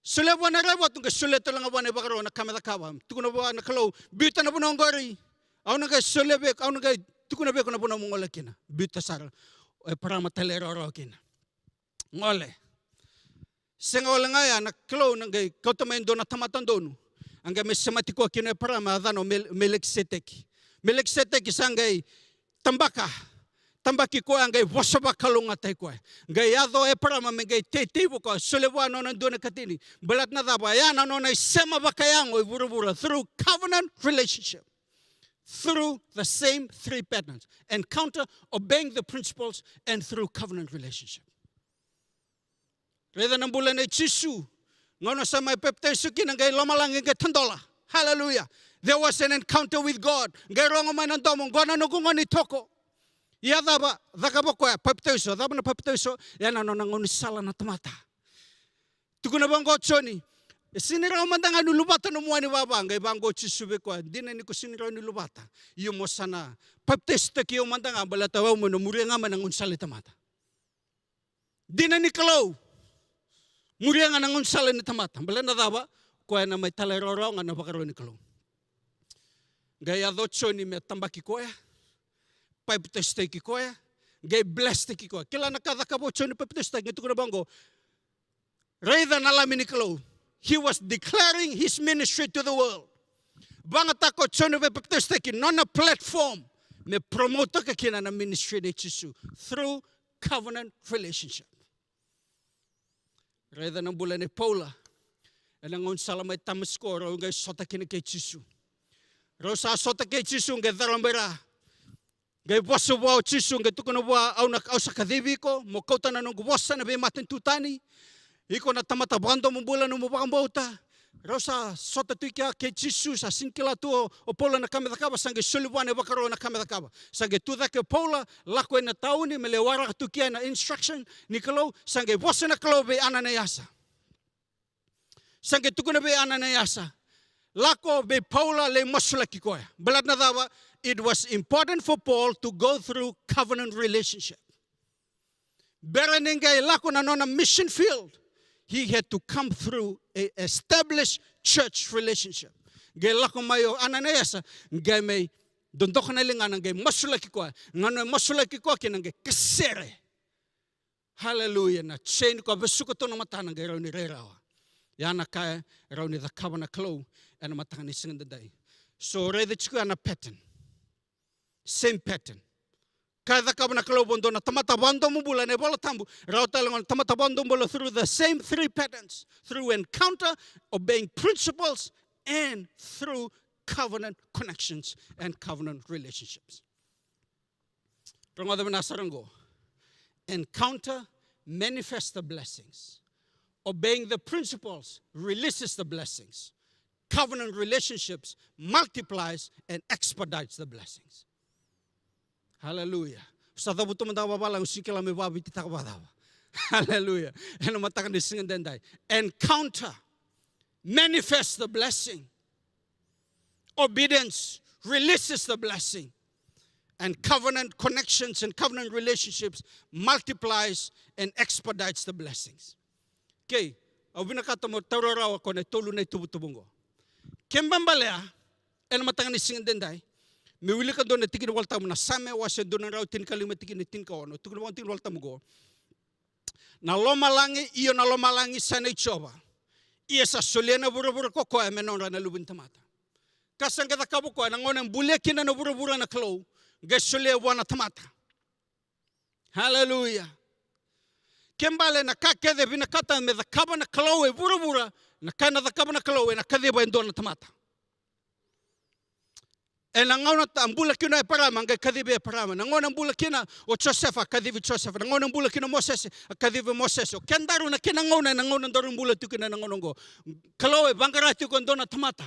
Solia vua na raivotu, qai solia tale ga vua na ivakaro, na ka me cakava. Tukuna vua na Kalou, biuta na vanua oqori. Au na qai solia vei iko, au na qai tukuna vei iko na vanua mo gole kina. Biuta sara. O Eparama talairawarawa kina. Gole. Sega wale ga ya, na Kalou na qai kauta mai e dua na tamata donu. A qai mai semati koya kina o Eparama, a yacana o Mel-, Melekiseteki. Melekiseteki sa qai tabaka. Tabaki koya, a qai vosa vakalougatataki koya. Qai yaco o Eparama me qai teitei vua koya, solia vua na nona dua na ikatini. Baleta na cava? Ya na nona isema vakayago e vuravura through covenant relationship. Through the same three patterns. Encounter, obeying the principles, and through covenant relationship. Raica na bula nei Jisu. Gauna sa mai papitaiso kina, qai lomalagi qai tadola. Hallelujah. There was an encounter with God. Qai rogo mai na domo, qo na noqu gone itoko. Ia cava, cakava o koya, papitaiso. Cava na papitaiso? Ia na nona gaunisala na tamata. Tukuna vaqo o Joni, e sega ni rawa mada ga ni luvata nomu wa ni vava. Qai vaqo o Jisu vei koya, dina ni ko sega ni rawa ni luvata. Io, mo sa na papitaisotaki au mada ga, baleta au meu na muria ga mai na gaunisala ni tamata. Dina ni Kalou, muria ga na gaunisala ni tamata. Baleta na cava? Koya na mai talairawarawa ga na ivakaro ni Kalou. Qai yaco o Joni me tabaki koya, papitaisotaki koya, qai blesstaki koya. Kila na ka cakava o Joni papitaisotaki, qai tukuna vaqo, raica na Lami ni Kalou. He was declaring his ministry to the world. Vakayagataka o Joni Veipapitaisotaki nona platform me promotaka kina na ministry nei Jisu through covenant relationship. Raica na bula nei Paula. Ena gaunisala mai Tamasiko, rau qai sota kina kei Jisu. Rau sa sota kei Jisu, qai carabai ra. Qai vosa vua o Jisu, qai tukuna vua, au na, au sa kacivi iko mo kauta na noqu vosa na veimatanitu tani. Iko na tamata vakadomobula, nomu vakabauta. Rau sa sota tu i kea kei Jisu, sa sega ni kila tu o, o Paula na ka me cakava, sa qai soli vua na ivakaro na ka me cakava. Sa qai tu cake o Paula, lako ina tauni me lai waraka tu kea na instruction ni Kalou. Sa qai vosa na Kalou vei Ananaiasa. Sa qai tukuna vei Ananaiasa, lako vei Paula lai masulaki koya. Baleta na cava? It was important for Paul to go through covenant relationship. Bera ni qai lako na nona mission field, he had to come through a established church relationship. Qai lako mai o Ananaiasa, qai mai dodoka na ligana, qai masulaki koya. Gauna e masulaki koya kina, qai kasere. Hallelujah. Na chain ka vesuka tu na matana, qai rawa ni rai rawa. Ya na ka e rawa ni cakava na Kalou ena mataka ni siga daidai. So raica tiko ya na pattern. Same pattern. Ka e cakava na Kalou vua dua na tamata vakadomobula ena iVola Tabu, rawa tale ga na tamata vakadomobula through the same three patterns. Through encounter, obeying principles, and through covenant connections and covenant relationships. Rogoca vinaka sara oqo. Encounter manifests the blessings. Obeying the principles releases the blessings. Covenant relationships multiplies and expedites the blessings. Hallelujah. Sa cavuta mada ga vavalagi, au sega ni kila me vakavititaka vakacava. Hallelujah. Ena mataka ni siga edaidai. Encounter. Manifest the blessing. Obedience releases the blessing. And covenant connections and covenant relationships multiplies and expedites the blessings. Okay, au vinakata mo taura rawa ko na tolu na ituvatuva oqo. Kena ibalebale, ena mataka ni siga edaidai, me wilika dua na tiki ni Volatabu na Same, wase dua na drau tinikalima, tikina tinikaono. Tukuna vaqo na tiki ni Volatabu oqo. Na lomalagi, io na lomalagi sa nei Jiova. Ia sa solia na vuravura ko koya me nodra na luve ni tamata. Ka sa qai cakava o koya, na gauna e bulia kina na vuravura na Kalou, qai solia vua na tamata. Haleluya. Kena ibalebale na ka kece e vinakata me cakava na Kalou e vuravura, na ka ena cakava na Kalou ena kaciva e dua na tamata. Ena gauna a bula kina o Eparama, qai kacivi Eparama. Na gauna a bula kina o Josefa, a kacivi Josefa. Na gauna a bula kina o Mosese, a kacivi Mosese. O kedaru na kena gauna, ena gauna daru bula tiko kina ena gauna oqo. Kalou e vaqara tiko e dua na tamata.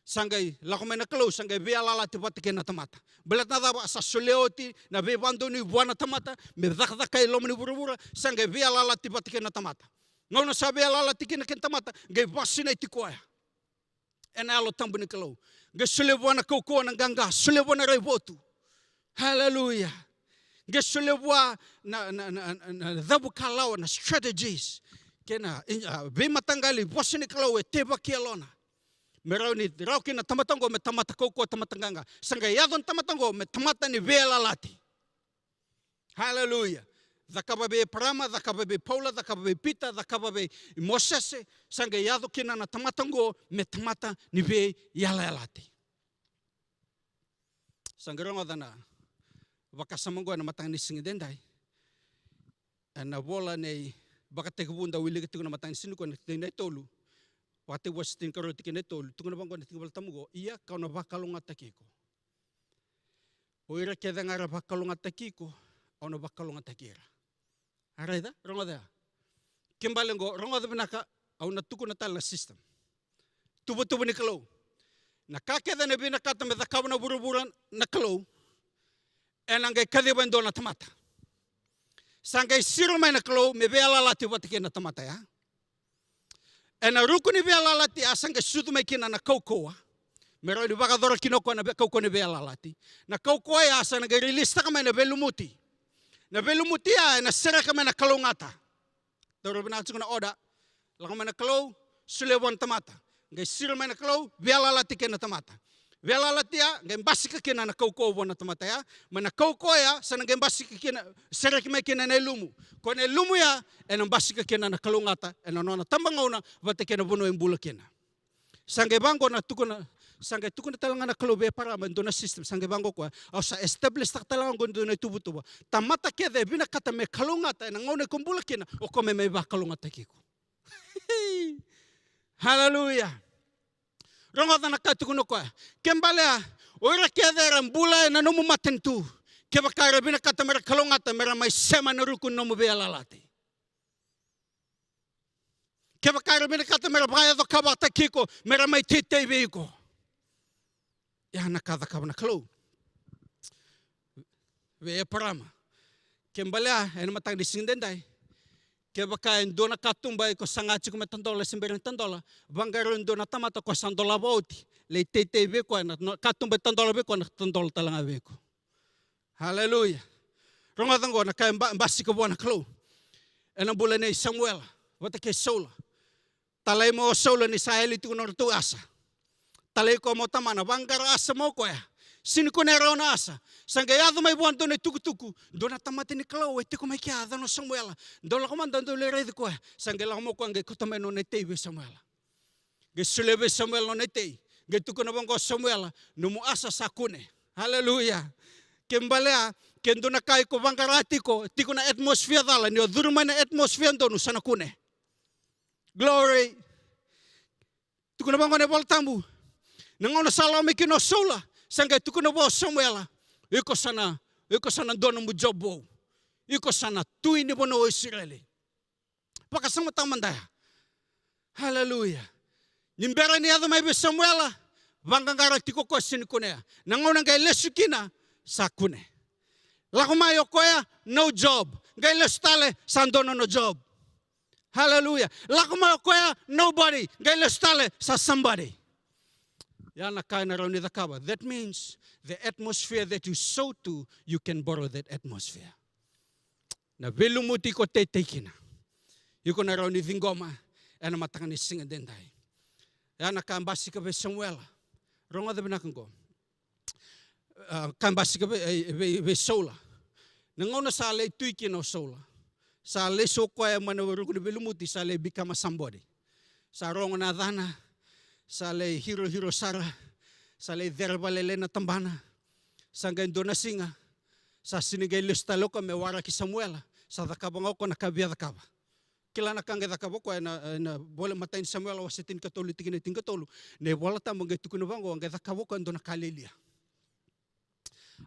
Sa qai lako mai na Kalou, sa qai veiyalayalati vata kei na tamata. Baleta na cava? Sa solia oti na veivakadonui vua na tamata, me cakacaka e loma ni vuravura, sa qai veiyalayalati vata kei na tamata. Gauna sa veiyalayalati kina kei na tamata, qai vakasinaiti koya ena Yalo Tabu ni Kalou. Qai solia vua na kaukauwa, na qaqa, solia vua na raivotu. Haleluya. Qai solia vua na, na, na, na, na cavukalawa, na strategies. Kei na, a, veimataqali vosa ni Kalou e teivaki yalona. Me rawa ni rawa kina na tamata oqo me tamata kaukauwa, tamata qaqa. Sa qai yaco na tamata oqo me tamata ni veiyalayalati. Haleluya. Cakava vei Eparama, cakava vei Paula, cakava vei Pita, cakava vei Mosese, sa qai yaco kina na tamata oqo me tamata ni veiyalayalati. Sa qai rogoca na vakasama oqo ena mataka ni siga edaidai. Ena vola nei Vakatekivu da wilika tiko na mataka ni siga nikua, na tikina e tolu. Vakatekivu wase tinikarua, tikina e tolu. Tukuna vaqo na tiki ni Volatabu oqo: Ia kau na vakalougatataki iko. O ira kece ga era vakalougatataki iko, au na vakalougatataki ira. A raica, rogoca ya. Kena ibalebale oqo, rogoca vinaka, au na tukuna tale na system. Tuvatuva ni Kalou. Na ka kece ena vinakata me cakava na vuravura na Kalou, ena qai kaciva e dua na tamata. Sa qai siro mai na Kalou me veiyalayalati vata kei na tamata ya. Ena ruku ni veiyalayalati ya sa qai sucu mai kina na kaukauwa. Me rawa ni vakayacora kina o koya na vei-, kaukauwa ni veiyalayalati. Na kaukauwa ya sa na qai rilisitaka mai na veilumuti. Na veilumuti ya ena sereka mai na kalougata. Taura vinaka tiko na order. Lako mai na Kalou, solia vua na tamata. Qai siro mai na Kalou, veiyalayalati kei na tamata. Veiyalayalati ya, qai basika kina na kaukauwa vua na tamata ya. Mai na kaukauwa ya, sa na qai basika kina, sereki mai kina na ilumu. Ko na ilumu ya, ena basika kina na kalougata, ena nona tabagauna, vata kei na vanua e bula kina. Sa qai vaqo na tukuna, sa qai tukuna tale ga na Kalou vei Eparama e dua na system, sa qai vaqo o koya: Au sa establish-taka tale ga oqo e dua na ituvatuva. Tamata kece e vinakata me kalougata ena gauna iko bula kina, o koya me mai vakalougatataki iko. Haleluya. Rogoca na ka e tukuna o koya. Kena ibalebale, o ira kece era bula ena nomu matanitu, kevaka era vinakata mera kalougata, mera mai sema ena ruku ni nomu veiyalayalati. Kevaka era vinakata mera vakayaco ka vakataki iko, mera mai teitei vei iko. Ya na ka cakava na Kalou vei Eparama. Kena ibalebale, ena mataka ni siga edaidai, kevaka e dua na katuba iko saga tiko me tadola, se bera ni tadola, vaqara e dua na tamata ko sa dolava oti, lai teitei vei koya, na, na katuba e tadola vei koya, na tadola tale ga vei iko. Haleluya. Rogoca oqo na ka e ba-, basika vua na Kalou ena bula nei Samuela vata kei Saula. Talai mai o Saula ni sa yali tiko na nodratou asa. Talai koya mai o tamana, vaqara asa mai o koya. Sega ni kunea rawa na asa. Sa qai yaco mai vua e dua na itukutuku: Dua na tamata ni Kalou e tiko mai kea, yacana o Samuela. Dou lako mada, dou lai raici koya. Sa qai lako mai o koya, qai kauta mai na nona itei vei Samuela. Qai solia vei Samuela na nona itei. Qai tukuna vaqo o Samuela: Nomu asa sa kune. Haleluya. Kena ibalebale, ke dua na ka iko vaqara tiko, tiko na atmosphere cala, ni o curu mai na atmosphere donu, sa na kune. Glory. Tukuna vaqo na iVola Tabu: Na gauna sa lako mai kina o Saula, sa qai tukuna vua o Samuela: Iko sa na, iko sa na dua nomu job vou. Iko sa na tui ni vanua o Isireli. Vakasamataka mada ya. Haleluya. Ni bera ni yaco mai vei Samuela, vaqaqara tiko o koya, sega ni kunea. Na gauna qai lesu kina, sa kune. Lako mai o koya, no job. Qai lesu tale, sa dua na no job. Hallelujah. Lako mai o koya, nobody. Qai lesu tale, sa somebody. Ya na ka ena rawa ni cakava. That means the atmosphere that you sow to, you can borrow that atmosphere. Na veilumuti iko teitei kina, iko na rawa ni ciqoma ena mataka ni siga daidai. Ya na ka basika vei Samuela. Rogoca vinaka qo. A, ka basika vei, e, vei, vei Saula. Na gauna sa lai tui kina o Saula, sa lesu o koya mai na ruku ni veilumuti, sa lai become somebody. Sa rogo na yacana, sa lai hirohiro sara, sa lai cere vakalailai na tabana. Sa qai dua na siga, sa sega ni qai lesu tale o koya me waraki Samuela. Sa cakava ga o koya na ka via cakava. Kila na ka qai cakava o koya ena, ena vola, matai ni Samuela wase tinikatolu, tikina e tinikatolu. Na iVola Tabu qai tukuna vaqo, a qai cakava o koya e dua na ka lialia.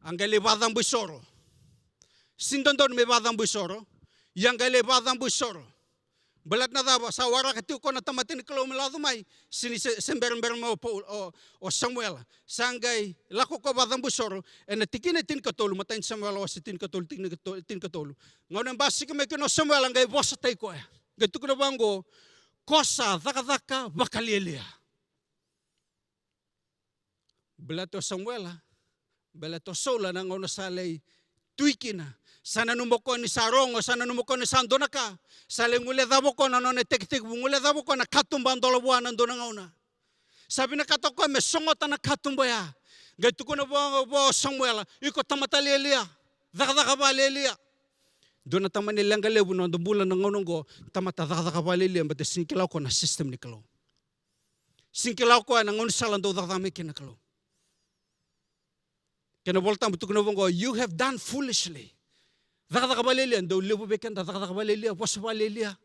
A qai lai vakacabo isoro. Sega ni dodonu me vakacabo isoro. Ia qai lai vakacabo isoro. Baleta na cava? Sa waraka tiko o koya na tamata ni Kalou me lako mai. Sega ni se, se berabera mai o Paul, o, o Samuela. Sa qai lako o koya vakacabo isoro. Ena tikina e tinikatolu, matai ni Samuela wase tinikatolu, tikina e to-, tinikatolu. Gauna e basika mai kina o Samuela, qai vosataki koya. Qai tukuna vaqo, ko sa cakacaka vakalialia. Baleta o Samuela, baleta o Saula na gauna sa lai tui kina. Sa nanuma o koya ni sa rogo, sa nanuma o koya ni sa dua na ka. Sa lai guilecava o koya na nona itekitekivu, guilecava o koya na katuba a dola vua na dua na gauna. Sa vinakata o koya me sogota na katuba ya. Qai tukuna vua, vua o Samuela, iko tamata lialia, cakacaka vakalialia. Dua na tamani leqa levu na noda bula na gauna oqo, tamata cakacaka vakalialia, baleta sega ni kila o koya na system ni Kalou. Sega ni kila o koya na gaunisala dau cakacaka mai kina na Kalou. Kena Vola Tabu tukuna vaqo, you have done foolishly. Cakacaka vakalialia, dau levu vei keda cakacaka vakalialia, vosa vakalialia.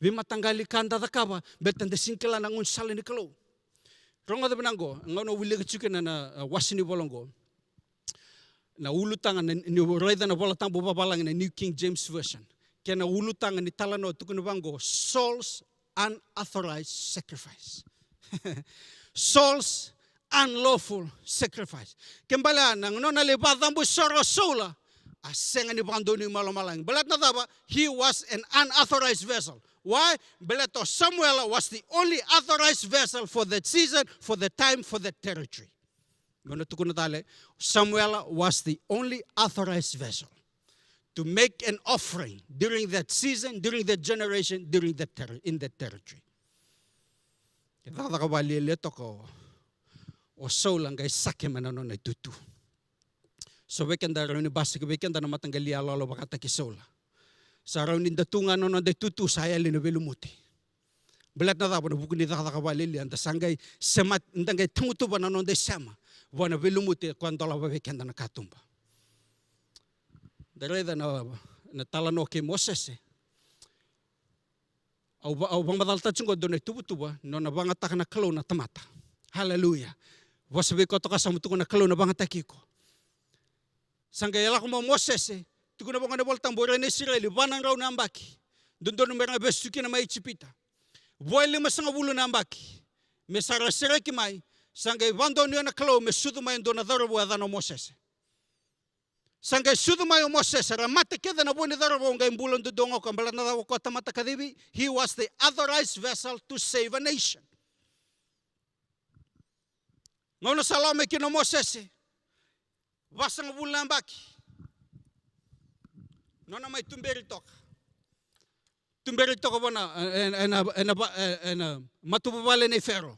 Veimataqali ka da cakava, baleta da sega ni kila na gaunisala ni Kalou. Rogoca vinaka qo, gauna au wilika tiko kina na, na, a, wase ni vola oqo. Na ulutaga ni, niu raica na Vola Tabu vavalagi na New King James Version. Kei na ulutaga ni talanoa tukuna vaqo, Saul's unauthorized sacrifice. Saul's unlawful sacrifice. Ke bale na nona lai vakacabo isoro o Saula, a sega ni vakadonui mai lomalagi. Baleta na cava? He was an unauthorized vessel. Why? Baleta o Samuela was the only authorized vessel for that season, for the time, for that territory. Meu na tukuna tale, Samuela was the only authorized vessel to make an offering during that season, during that generation, during that terri-, in that territory. E cakacaka vakalialia toka o, o Saula qai sake mai na nona itutu. So vei keda rawa ni basika vei keda na mataqali yaloyalo vakataki Saula. Sa rawa ni da tu ga na noda itutu sa yali na veilumuti. Baleta na cava? Na vuku ni cakacaka vakalialia, da sa qai sema, da qai tagutuva na noda isema vua na veilumuti, e koya dolava vei keda na katuba. Da raica na, na talanoa kei Mosese. Au va-, au vakamacalataka tiko qo dua na ituvatuva, nona vagataka na Kalou na tamata. Haleluya. Vosa vei iko toka, sa mo tukuna na Kalou na vagataki iko. Sa qai lako mai o Mosese, tukuna vaqo na iVola Tabu, o ira na Isireli va na drau na yabaki dodonu me ra vesu kina mai Ijipita. Vo e limasagavulu na yabaki me sa ra sereki mai, sa qai vakadonuya na Kalou me sucu mai e dua na cauravou yacana o Mosese. Sa qai sucu mai o Mosese, ra mate kece na vo ni cauravou, qai bula duadua ga o koya, baleta na cava? O koya tamata kacivi, he was the authorized vessel to save a nation. Gauna sa lako mai kina o Mosese, vasagavulu na yabaki. Nona mai tuberi toka. Tuberi toka vua na, e, e, ena, ena, ena, ena matavuvale nei Fero.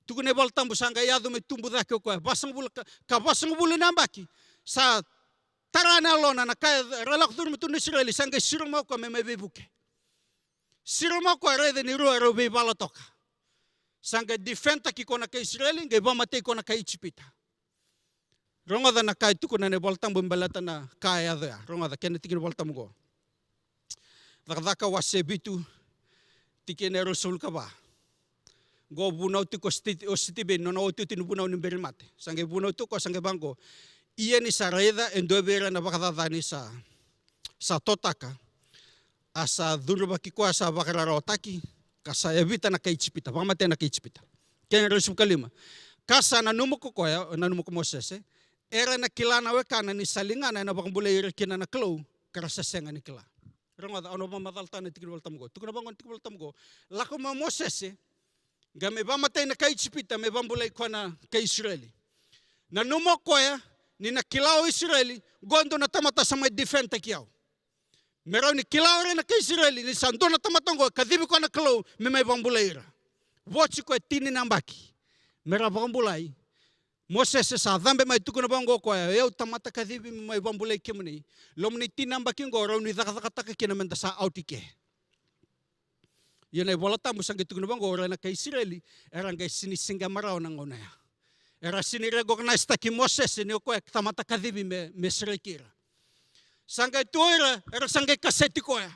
Tukuna na iVola Tabu sa qai yaco me tubu cake o koya. Vasagavulu ka, ka vasagavulu na yabaki. Sa tara na yalona na ka era lako curuma tu na Isireli, sa qai siro mai o koya me mai veivuke. Siro mai o koya, raica ni rua erau veivala toka. Sa qai defend-taki koya na kai Isireli, qai vakamatei koya na kai Ijipita. Rogoca na ka e tukuna na iVola Tabu me baleta na ka e yaco ya. Rogoca kena tikina na iVola Tabu qo. Cakacaka wase vitu, tikina e ruasagavulu ka va. Qo vunau tiko o Siti-, o Sitiveni, nona otioti ni vunau ni bera ni mate. Sa qai vunau tiko, sa qai vaqo. Ia ni sa raica e dua vei ira na vakacacani sa, sa totaka, a sa curuvaki koya sa vakararawataki, ka sa yavita na kai Ijipita, vakamatea na kai Ijipita. Kena ruasagavulu ka lima. Ka sa nanuma ko koya, nanuma ko Mosese, era na kila na wekana ni sa ligana ena vakabulai ira kina na Kalou, ka ra sa sega ni kila. Rogoca, au na vakamacalataka na tikina Volatabu qo. Tukuna vaqo na tikina Volatabu qo. Lako mai o Mosese, qai mai vakamatai na kai Ijipita, me vakabulai koya na kai Isireli. Nanuma o koya ni na kila o Isireli, qo dua na tamata sa mai defend-taki au. Me rawa ni kila o ira na kai Isireli ni sa dua na tamata oqo e kacivi koya na Kalou me mai vakabulai ira. Vo tiko e tini na yabaki me ra vakabulai. Mosese sa cabe mai, tukuna vaqo o koya, o yau tamata kacivi me mai vakabulai kemuni. Loma ni tini na yabaki oqo rawa ni cakacakataka kina me da sa out i ke. Ia na iVolatabu sa qai tukuna vaqo, o ira na kai Isireli era qai sini siqema rawa na gauna ya. Era sini recognize-taki Mosese ni o koya e tamata kacivi me, me sereki ira. Sa qai tu o ira, era sa qai kaseti koya.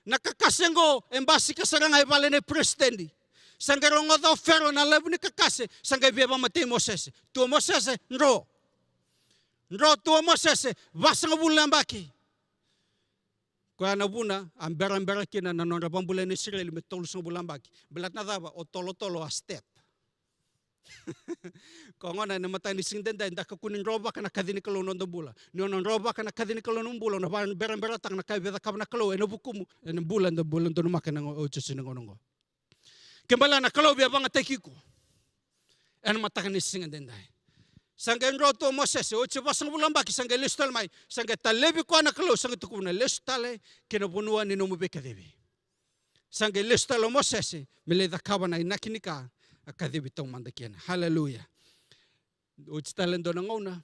Na kakase oqo e basika sara ga i vale nei peresitedi. Sa qai rogoca o Fero na levu ni kakase, sa qai via vakamatei Mosese. Tu o Mosese, dro. Dro tu o Mosese, vasagavulu na yabaki. Koya na vuna a berabera kina na nodra vakabulai na Isireli me tolusagavulu na yabaki. Baleta na cava? O tolotolo a step. Koya gona ena mataka ni siga edaidai, da kakua ni drovaka na kaci ni Kalou na noda bula. Ni o na drovaka na kaci ni Kalou na nomu bula, o na vakaberaberataka na ka e via cakava na Kalou ena vukumu, ena bula, eda bula donumaka ena gauna, oti e so na gauna oqo. Ke bale na Kalou via vakayagataki iko ena mataka ni siga edaidai. Sa qai dro tu o Mosese, oti e vasagavulu na yabaki, sa qai lesu tale mai, sa qai talevi koya na Kalou, sa qai tukuna, lesu tale ki na vanua ni nomu veikacivi. Sa qai lesu tale o Mosese me lai cakava na inaki ni ka a kacivi taumada kina. Haleluya. Oti tale e dua na gauna,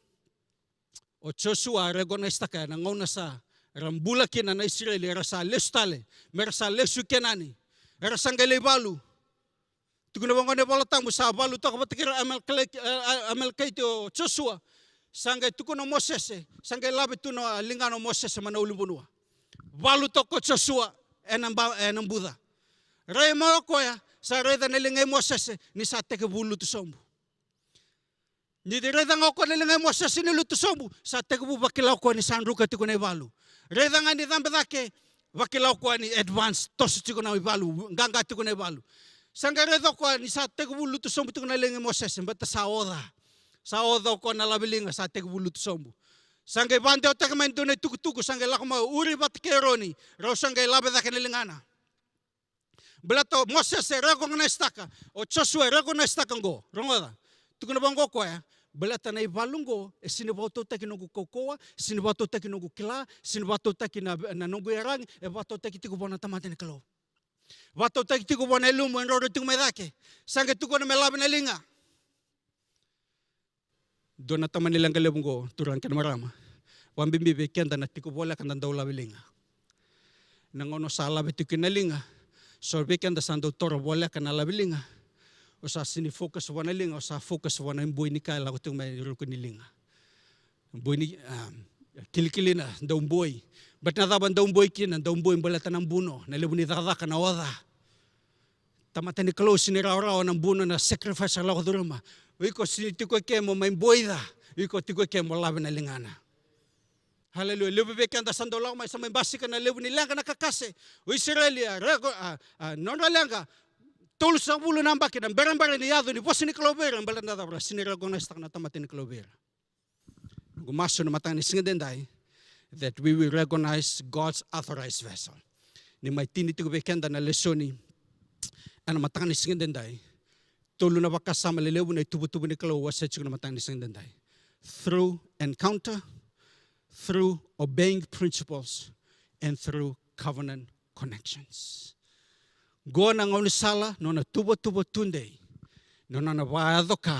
o Josua a recognize-taka ena gauna sa ra bula kina na Isireli, era sa lesu tale, me ra sa lesu i Kenani. Era sa qai lai valu. Tukuna vaqo na iVolatabu, sa valu toka vata kei ira na Amalekite, e, e, Amalekite o Josua. Sa qai tukuna o Mosese, sa qai lave tu na ligana o Mosese mai na ulunivanua. Valu toka o Josua ena ba-, ena buca. Rai mai o koya, sa raica na liga i Mosese ni sa tekivu lutu sobu. Ni raica ga o koya na liga i Mosese ni lutu sobu, sa tekivu vakila o koya ni sa druka tiko na ivalu. Raica ga ni cabe cake, vakila o koya ni advance, toso tiko na ivalu, qaqa tiko na ivalu. Sa qai raica o koya ni sa tekivu lutu sobu tiko na liga i Mosese, baleta sa oca. Sa oca o koya na laveliga, sa tekivu lutu sobu. Sa qai vakadewataka mai e dua na itukutuku, sa qai lako mai o Uri vata kei Eroni, rau sa qai lave cake na ligana. Baleta o Mosese e recognize-taka, o Josua e recognize-taka oqo. Rogoca. Tukuna vaqo o koya, baleta na ivalu oqo e sini vakatautaki noqu kaukauwa, sini vakatautaki noqu kila, sini vakatautaki na, na noqu iyaragi, e vakatautaki tiko vua na tamata ni Kalou. Vakatautaki tiko vua na ilumu e drodro tiko mai cake. Sa qai tukuna me lave na liga. Dua na tamani leqa levu oqo, turaga kei na marama. Vakabibi vei keda na tiko voleka na dau laveliga. Na gauna o sa lave tiko kina na liga, so vei keda sa dau toro voleka na laveliga. O sa sini focus vua na liga, o sa focus vua na iboi ni ka e lako tiko mai ruku ni liga. Boi ni, um, kilikili na dau boi. But na cava dau boi kina, dau boi baleta na buno, na levu ni cakacaka, na oca. Tamata ni Kalou, sini rawarawa na buno, na sacrifice a lako curuma. O iko sini tiko eke mo mai boica, o iko tiko eke mo lave na ligana. Haleluya. Levu vei keda sa dau lako mai, sa mai basika na levu ni leqa na kakase. O Isireli a reko, a, a, nodra leqa, tolusagavulu na yabaki na berabera ni yaco ni vosa ni Kalou vei ira, baleta na cava, sini recognize-taka na tamata ni Kalou vei ira. Noqu masu ena mataka ni siga edaidai, that we will recognize God's authorized vessel. Ni mai tini tiko vei keda na lesoni ena mataka ni siga edaidai. Tolu na vakasama lelevu na ituvatuva ni Kalou au wasea tiko ena mataka ni siga edaidai. Through encounter, through obeying principles, and through covenant connections. Qo na gaunisala, nona tuvatuva tudei, na nona vakayaco ka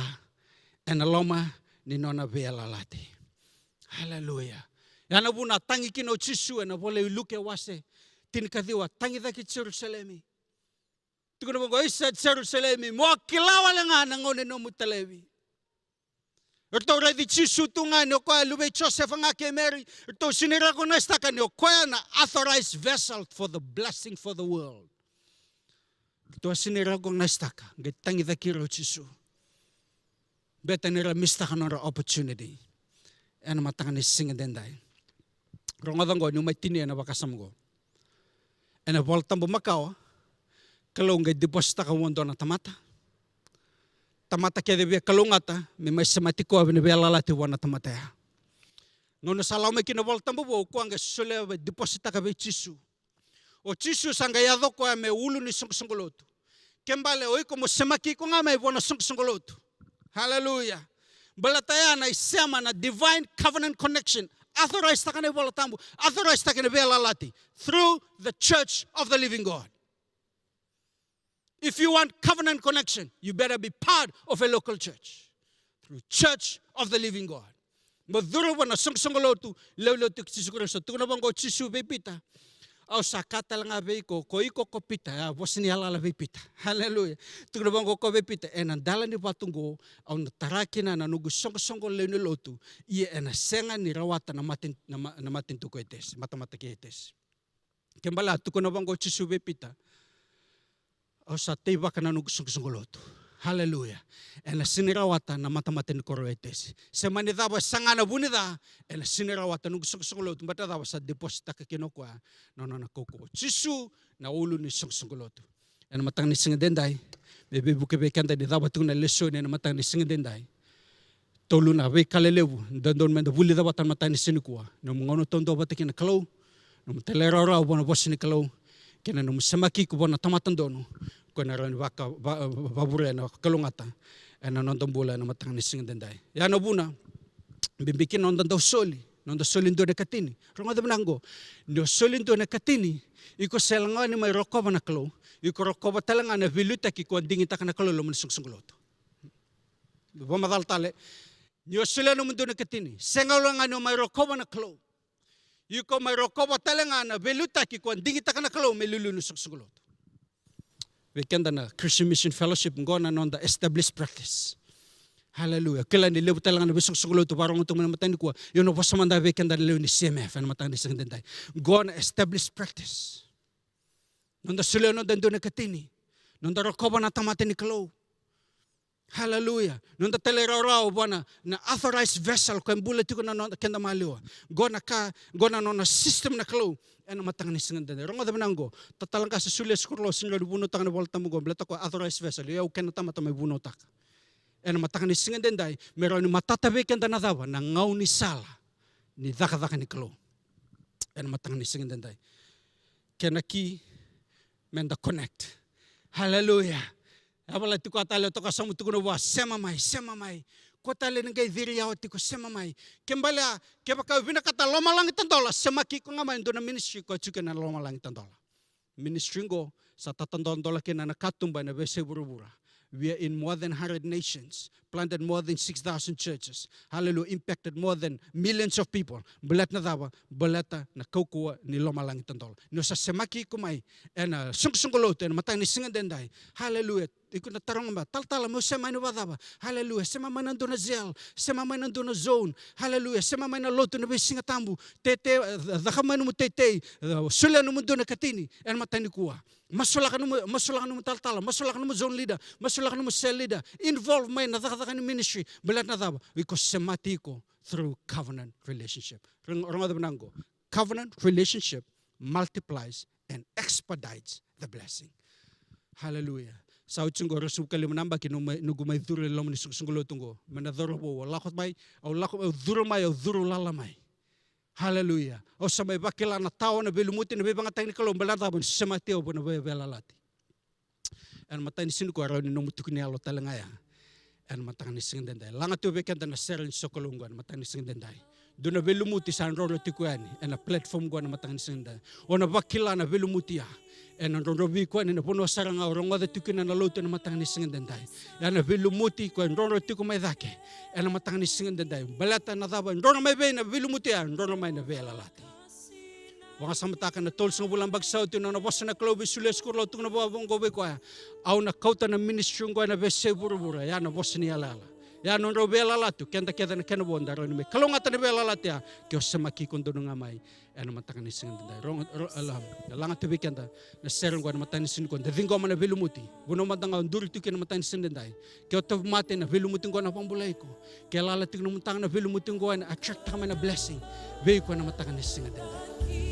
ena loma ni nona veiyalayalati. Haleluya. Ya na vuna a tagi kina o Jisu ena vola i Luke wase tinikaciwa, a tagi cake i Jerusalemi. Tukuna vaqo, isa Jerusalemi, mo kila wale ga na gauna ni nomu talevi. Eratou raici Jisu tu ga ni o koya luve i Josefa ga kei Meri. Eratou sini recognize-taka ni o koya na authorized vessel for the blessing for the world. Eratou sini recognize-taka, qai tagicaki ira o Jisu. Beta ni ra miss-taka nodra opportunity. Ena mataka ni siga edaidai. Rogoca oqo, niu mai tinia na vakasama oqo. Ena Vola Tabu makawa, Kalou qai deposit-taka vua dua na tamata. tamata kece via kalougata me mai semati koya na veiyalayalati vua na tamata ya. Gauna sa lako mai kina na Vola Tabu vou, o koya qai solia, via depositaka vei Jisu. O Jisu sa qai yaco koya me ulu ni soqosoqo lotu. Kena ibalebale o iko mo semaki iko ga mai vua na soqosoqo lotu. Haleluya. Baleta ya na isema, na divine covenant connection. Authorize taka na iVola Tabu, authorize taka na veiyalayalati through the church of the living God. If you want covenant connection, you better be part of a local church. Through church of the living God. Mo curu vua na soqosoqo lotu, lewe ni lotu i Jisu Karisito. Tukuna vaqo o Jisu vei Pita. Au sa kaya tale ga vei iko, ko iko ko Pita, ya vosa ni yalayala vei Pita. Haleluya. Tukuna vaqo o koya vei Pita, ena dela ni vatu qo, au na tara kina na noqu soqosoqo lewe ni lotu, ia ena sega ni rawata na mate, na ma-, na matanitu ko Etesi, matamata kei Etesi. Kena ibalebale a tukuna vaqo o Jisu vei Pita. Au sa teivaka na noqu soqosoqo lotu. Haleluya. Ena sega ni rawata na matamata ni koro o Etesi. Se mani cava e saga na vu ni ca, ena sega ni rawata na noqu soqosoqo lotu. Baleta na cava? Sa depositaka kina o koya na nona kaukauwa. Jisu na ulu ni soqosoqo lotu. Ena mataka ni siga edaidai, me veivuke vei keda ni cava tiko na lesoni ena mataka ni siga edaidai. Tolu na veika lelevu e dodonu meda vulica vata ena mataka ni siga nikua. Nomu gauna taudua vata kei na Kalou, nomu talairawarawa vua na vosa ni Kalou, kei na nomu semaki iko vua na tamata donu, ko na rawa ni vaka, va, vavurea na kalougata ena noda bula ena mataka ni siga edaidai. Ya na vuna, bibi kina noda dau soli, noda soli dua na ikatini. Rogoca vinaka qo, ni o soli dua na ikatini, iko sega ga ni mai rokova na Kalou, iko rokova tale ga na veiliutaki ko a digitaka na Kalou e loma ni soqosoqo lotu. Vakamacala tale, ni o solia nomu dua na ikatini, sega walega ni o mai rokova na Kalou. Iko mai rokova tale ga na veiliutaki ko a digitaka na Kalou me iliuliu ni soqosoqo lotu. Vei keda na Christian Mission Fellowship, qo na noda established practice. Haleluya. Kila ni levu tale ga na veisoqosoqo lotu vakarorogo tu mai ena mataka nikua. Ia au na vosa mada vei keda na lewe ni C M F ena mataka ni siga edaidai. Qo na established practice. Noda solia noda dua na ikatini. Noda rokova na tamata ni Kalou. Haleluya. Noda talairawarawa vua na, na authorized vessel ko e bula tiko na noda, keda maliwa. Qo na ka, qo na nona system na Kalou ena mataka ni siga edaidai. Rogoca vinaka qo. Tatala qase, solia, sikuru lo, sega ni vunautaka na iVola Tabu qo, baleta ko authorized vessel. Ia au kena tamata mai vunautaka ena mataka ni siga edaidai, me rawa ni matata vei keda na cava? Na gaunisala ni cakacaka ni Kalou ena mataka ni siga edaidai. Kena ki, meda connect. Haleluya. E a vola tiko a tale, toka sa mu tukuna vua, sema mai, sema mai. Ko tale ni qai ciri yawa tiko, sema mai. Kena ibalebale, kevaka o vinakata lomalagi tadola, semaki iko ga mai e dua na ministry ko a tiko ena lomalagi tadola. Ministry qo sa tatadola kina na katuba ena veiyasai vuravura. We are in more than hundred nations, planted more than six thousand churches. Hallelujah. Impacted more than millions of people. Baleta na cava? Baleta na kaukauwa ni lomalagi tadola. Ni o sa semaki iko mai ena soqosoqo lotu ena mataka ni siga edaidai. Hallelujah. Iko na taroga mai, talatala, meu sema mai na vakacava? Haleluya. Sema mai na dua na cell, sema mai na dua na zone. Haleluya. Sema mai na lotu ena veisiga tabu. Tete, eh, caka mai nomu teitei, eh, solia nomu dua na ikatini ena mataka nikua. Masulaka nomu, masulaka nomu talatala, masulaka nomu zone leader, masulaka nomu cell leader. Involve mai na cakacaka ni ministry. Baleta na cava? Iko semati iko through covenant relationship. Rog-, rogoca vinaka qo. Covenant relationship multiplies and expedites the blessing. Hallelujah. Sa oti qo ruasagavulu ka lima na yabaki noqu mai, noqu mai curu e loma ni soqosoqo lotu qo. Mai na cauravou, au lako mai, au lako, au curu mai, au curu lala mai. Hallelujah. Au sa mai vakila na tawa, na veilumuti, na veivakayagataki ni Kalou, baleta na cava? Ni semati au vua na vei, veiyalayalati. Ena mataka ni siga nikua e rawa ni nomu tiki ni yalo tale ga ya. Ena mataka ni siga edaidai. Laga tu vei keda na sere ni sokalou qo ena mataka ni siga edaidai. Dua na veilumuti sa drodro tiko yani ena platform qo ena mataka ni siga edaidai. O na vakila na veilumuti ya ena drodro vei iko yani ena vanua sara ga o rogoca tiko kina na lotu ena mataka ni siga edaidai. Ya na veilumuti ko e drodro tiko mai cake ena mataka ni siga edaidai. Baleta na cava? E drodro mai vei na veilumuti ya? E drodro mai na veiyalayalati. Vakasamataka na tolusagavulu na yabaki sa oti, na nona vosa na Kalou vei Julius Kurlau, tukuna vaqo vei koya: Au na kauta na ministry qo ena veiyasai vuravura. Ya na vosa ni yalayala. Ya na nodrau veiyalayalati, keda kece na kena vo da rawa ni mai kalougata na veiyalayalati ya, ke o semaki iko donu ga mai ena mataka ni siga edaidai. Ro, ro, ala, laga tu vei keda na sere qo ena mataka ni siga nikua, da ciqoma na veilumuti. Vanua mada ga o duri tiko kina ena mataka ni siga edaidai. Ke o tauvimate, na veilumuti qo na vakabulai iko. Ke lala tiko nomu taga, na veilumuti qo ena attract taka mai na blessing vei iko ena mataka ni siga edaidai.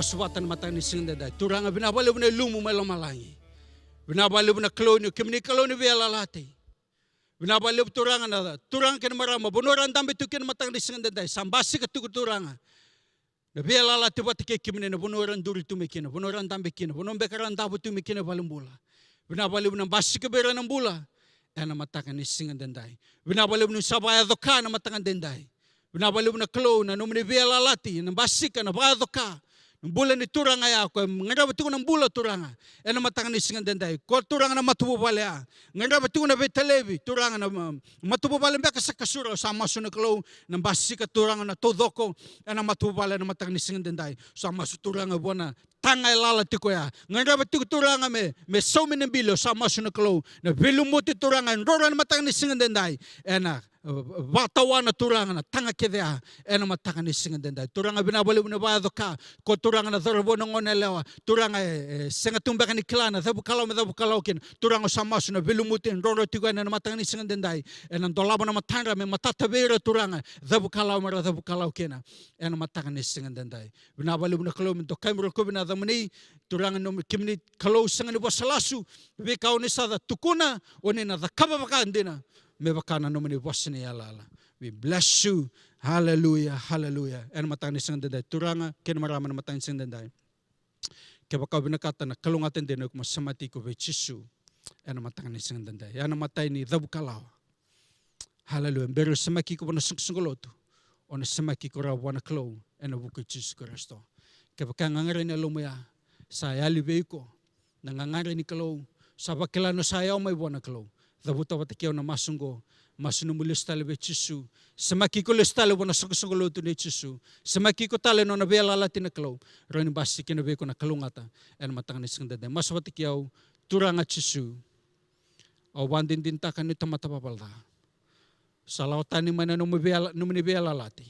Suvata na mataka ni siga edaidai. Turaga, vinaka vakalevu na ilumu mai lomalagi. Vinaka vakalevu na Kalou ni o kemuni Kalou ni veiyalayalati. Vinaka vakalevu Turaga na turaga kei na marama, vanua era dabe tu kina na mataka ni siga edaidai. Sa basika tiko Turaga na veiyalayalati vata kei kemuni, na vanua era duri tu mai kina, vanua era dabe kina, vanua beka era davo tu mai kina e valenibula. Vinaka vakalevu na basika vei ira na bula ena mataka ni siga edaidai. Vinaka vakalevu ni sa vakayaco ka na mataka edaidai. Vinaka vakalevu na Kalou na nomuni veiyalayalati, na basika, na vakayaco ka, na bula ni turaga ya, ko e gadreva tiko na bula Turaga ena mataka ni siga edaidai. Ko Turaga na matavuvale ya, gadreva tiko na veitalevi Turaga, na ma-, matavuvale beka sa kasura. Au sa masu na Kalou, na basika Turaga na taucoko ena matavuvale ena mataka ni siga edaidai. Au sa masu Turaga vua na taga e lala tiko ya. Gadreva tiko Turaga me, me saumi na bili. Au sa masu na Kalou, na veilumuti Turaga e drodro ena mataka ni siga edaidai. Ena, eh, vakatawana Turaga na taga kece ya ena mataka ni siga edaidai. Turaga, vinaka vakalevu na vakayaco ka. Ko Turaga na cauravou, na goneyalewa Turaga e, e sega tu beka ni kila na cavu kalawa me cavu kalawa kina. Turaga, au sa masu na veilumuti e drodro tiko ena mataka ni siga edaidai. Ena dolava na matadra me matata vei ira Turaga, cavu kalawa me ra cavu kalawa kina ena mataka ni siga edaidai. Vinaka vakalevu na Kalou me dokai mo rokovi na yacamuni. Turaga, nomuni, kemuni Kalou sega ni vosa lasu. Veika o ni sa tukuna, o ni na cakava vakadina me vaka na nomuni vosa ni yalayala. We bless you. Hallelujah, hallelujah. Ena mataka ni siga edaidai Turaga kei na marama, ena mataka ni siga edaidai. Kevaka o vinakata na kalougata dina, o iko mo semati iko vei Jisu ena mataka ni siga edaidai. Ena matai ni cavu kalawa. Hallelujah. Bera ni semaki iko vua na soqosoqo lotu, o na semaki iko rawa vua na Kalou ena vuku i Jisu Karisito. Kevaka e gagadre na yalomu ya, sa yali vei iko na gagadre ni Kalou, sa vakila ni o sa yawa mai vua na Kalou, cavuta vata kei au na masu oqo. Masu nomu lesu tale vei Jisu. Semaki iko lesu tale vua na soqosoqo lotu nei Jisu. Semaki iko tale ena nona veiyalayalati na Kalou. Rawa ni basika kina vei iko na kalougata ena mataka ni siga edaidai. Masu vata kei au. Turaga Jisu, au vakadinadinataka niu tamata valavala ca. Sa lako tani mai na nomu veiyala-, nomuni veiyalayalati.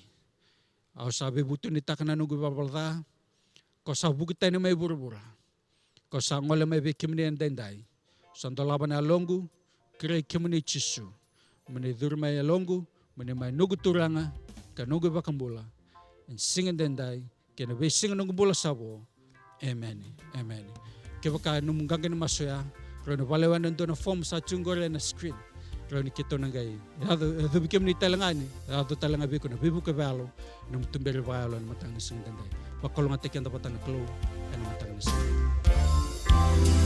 Au sa veivutunitaka na noqu ivalavala ca. Ko sa vuki tani mai vuravura. Ko sa gole mai vei kemuni edaidai. Sa dolava na yaloqu, kerei kemuni Jisu mo ni curu mai yaloqu, mo ni mai noqu Turaga ka noqu iVakabula ena siga edaidai kei na veisiga noqu bula sa vo. Emeni. Emeni. Kevaka e nomu qaqa ni masu ya, rawa ni valewena e dua na form sa tu qori ena screen. Rawa ni keitou na qai yaco, yacovi kemuni tale ga ni yaco tale ga vei iko na veivuke vakayalo, nomu tuberi vakayalo ena mataka ni siga edaidai. Vakalougatataki keda vata na Kalou ena mataka ni siga edaidai.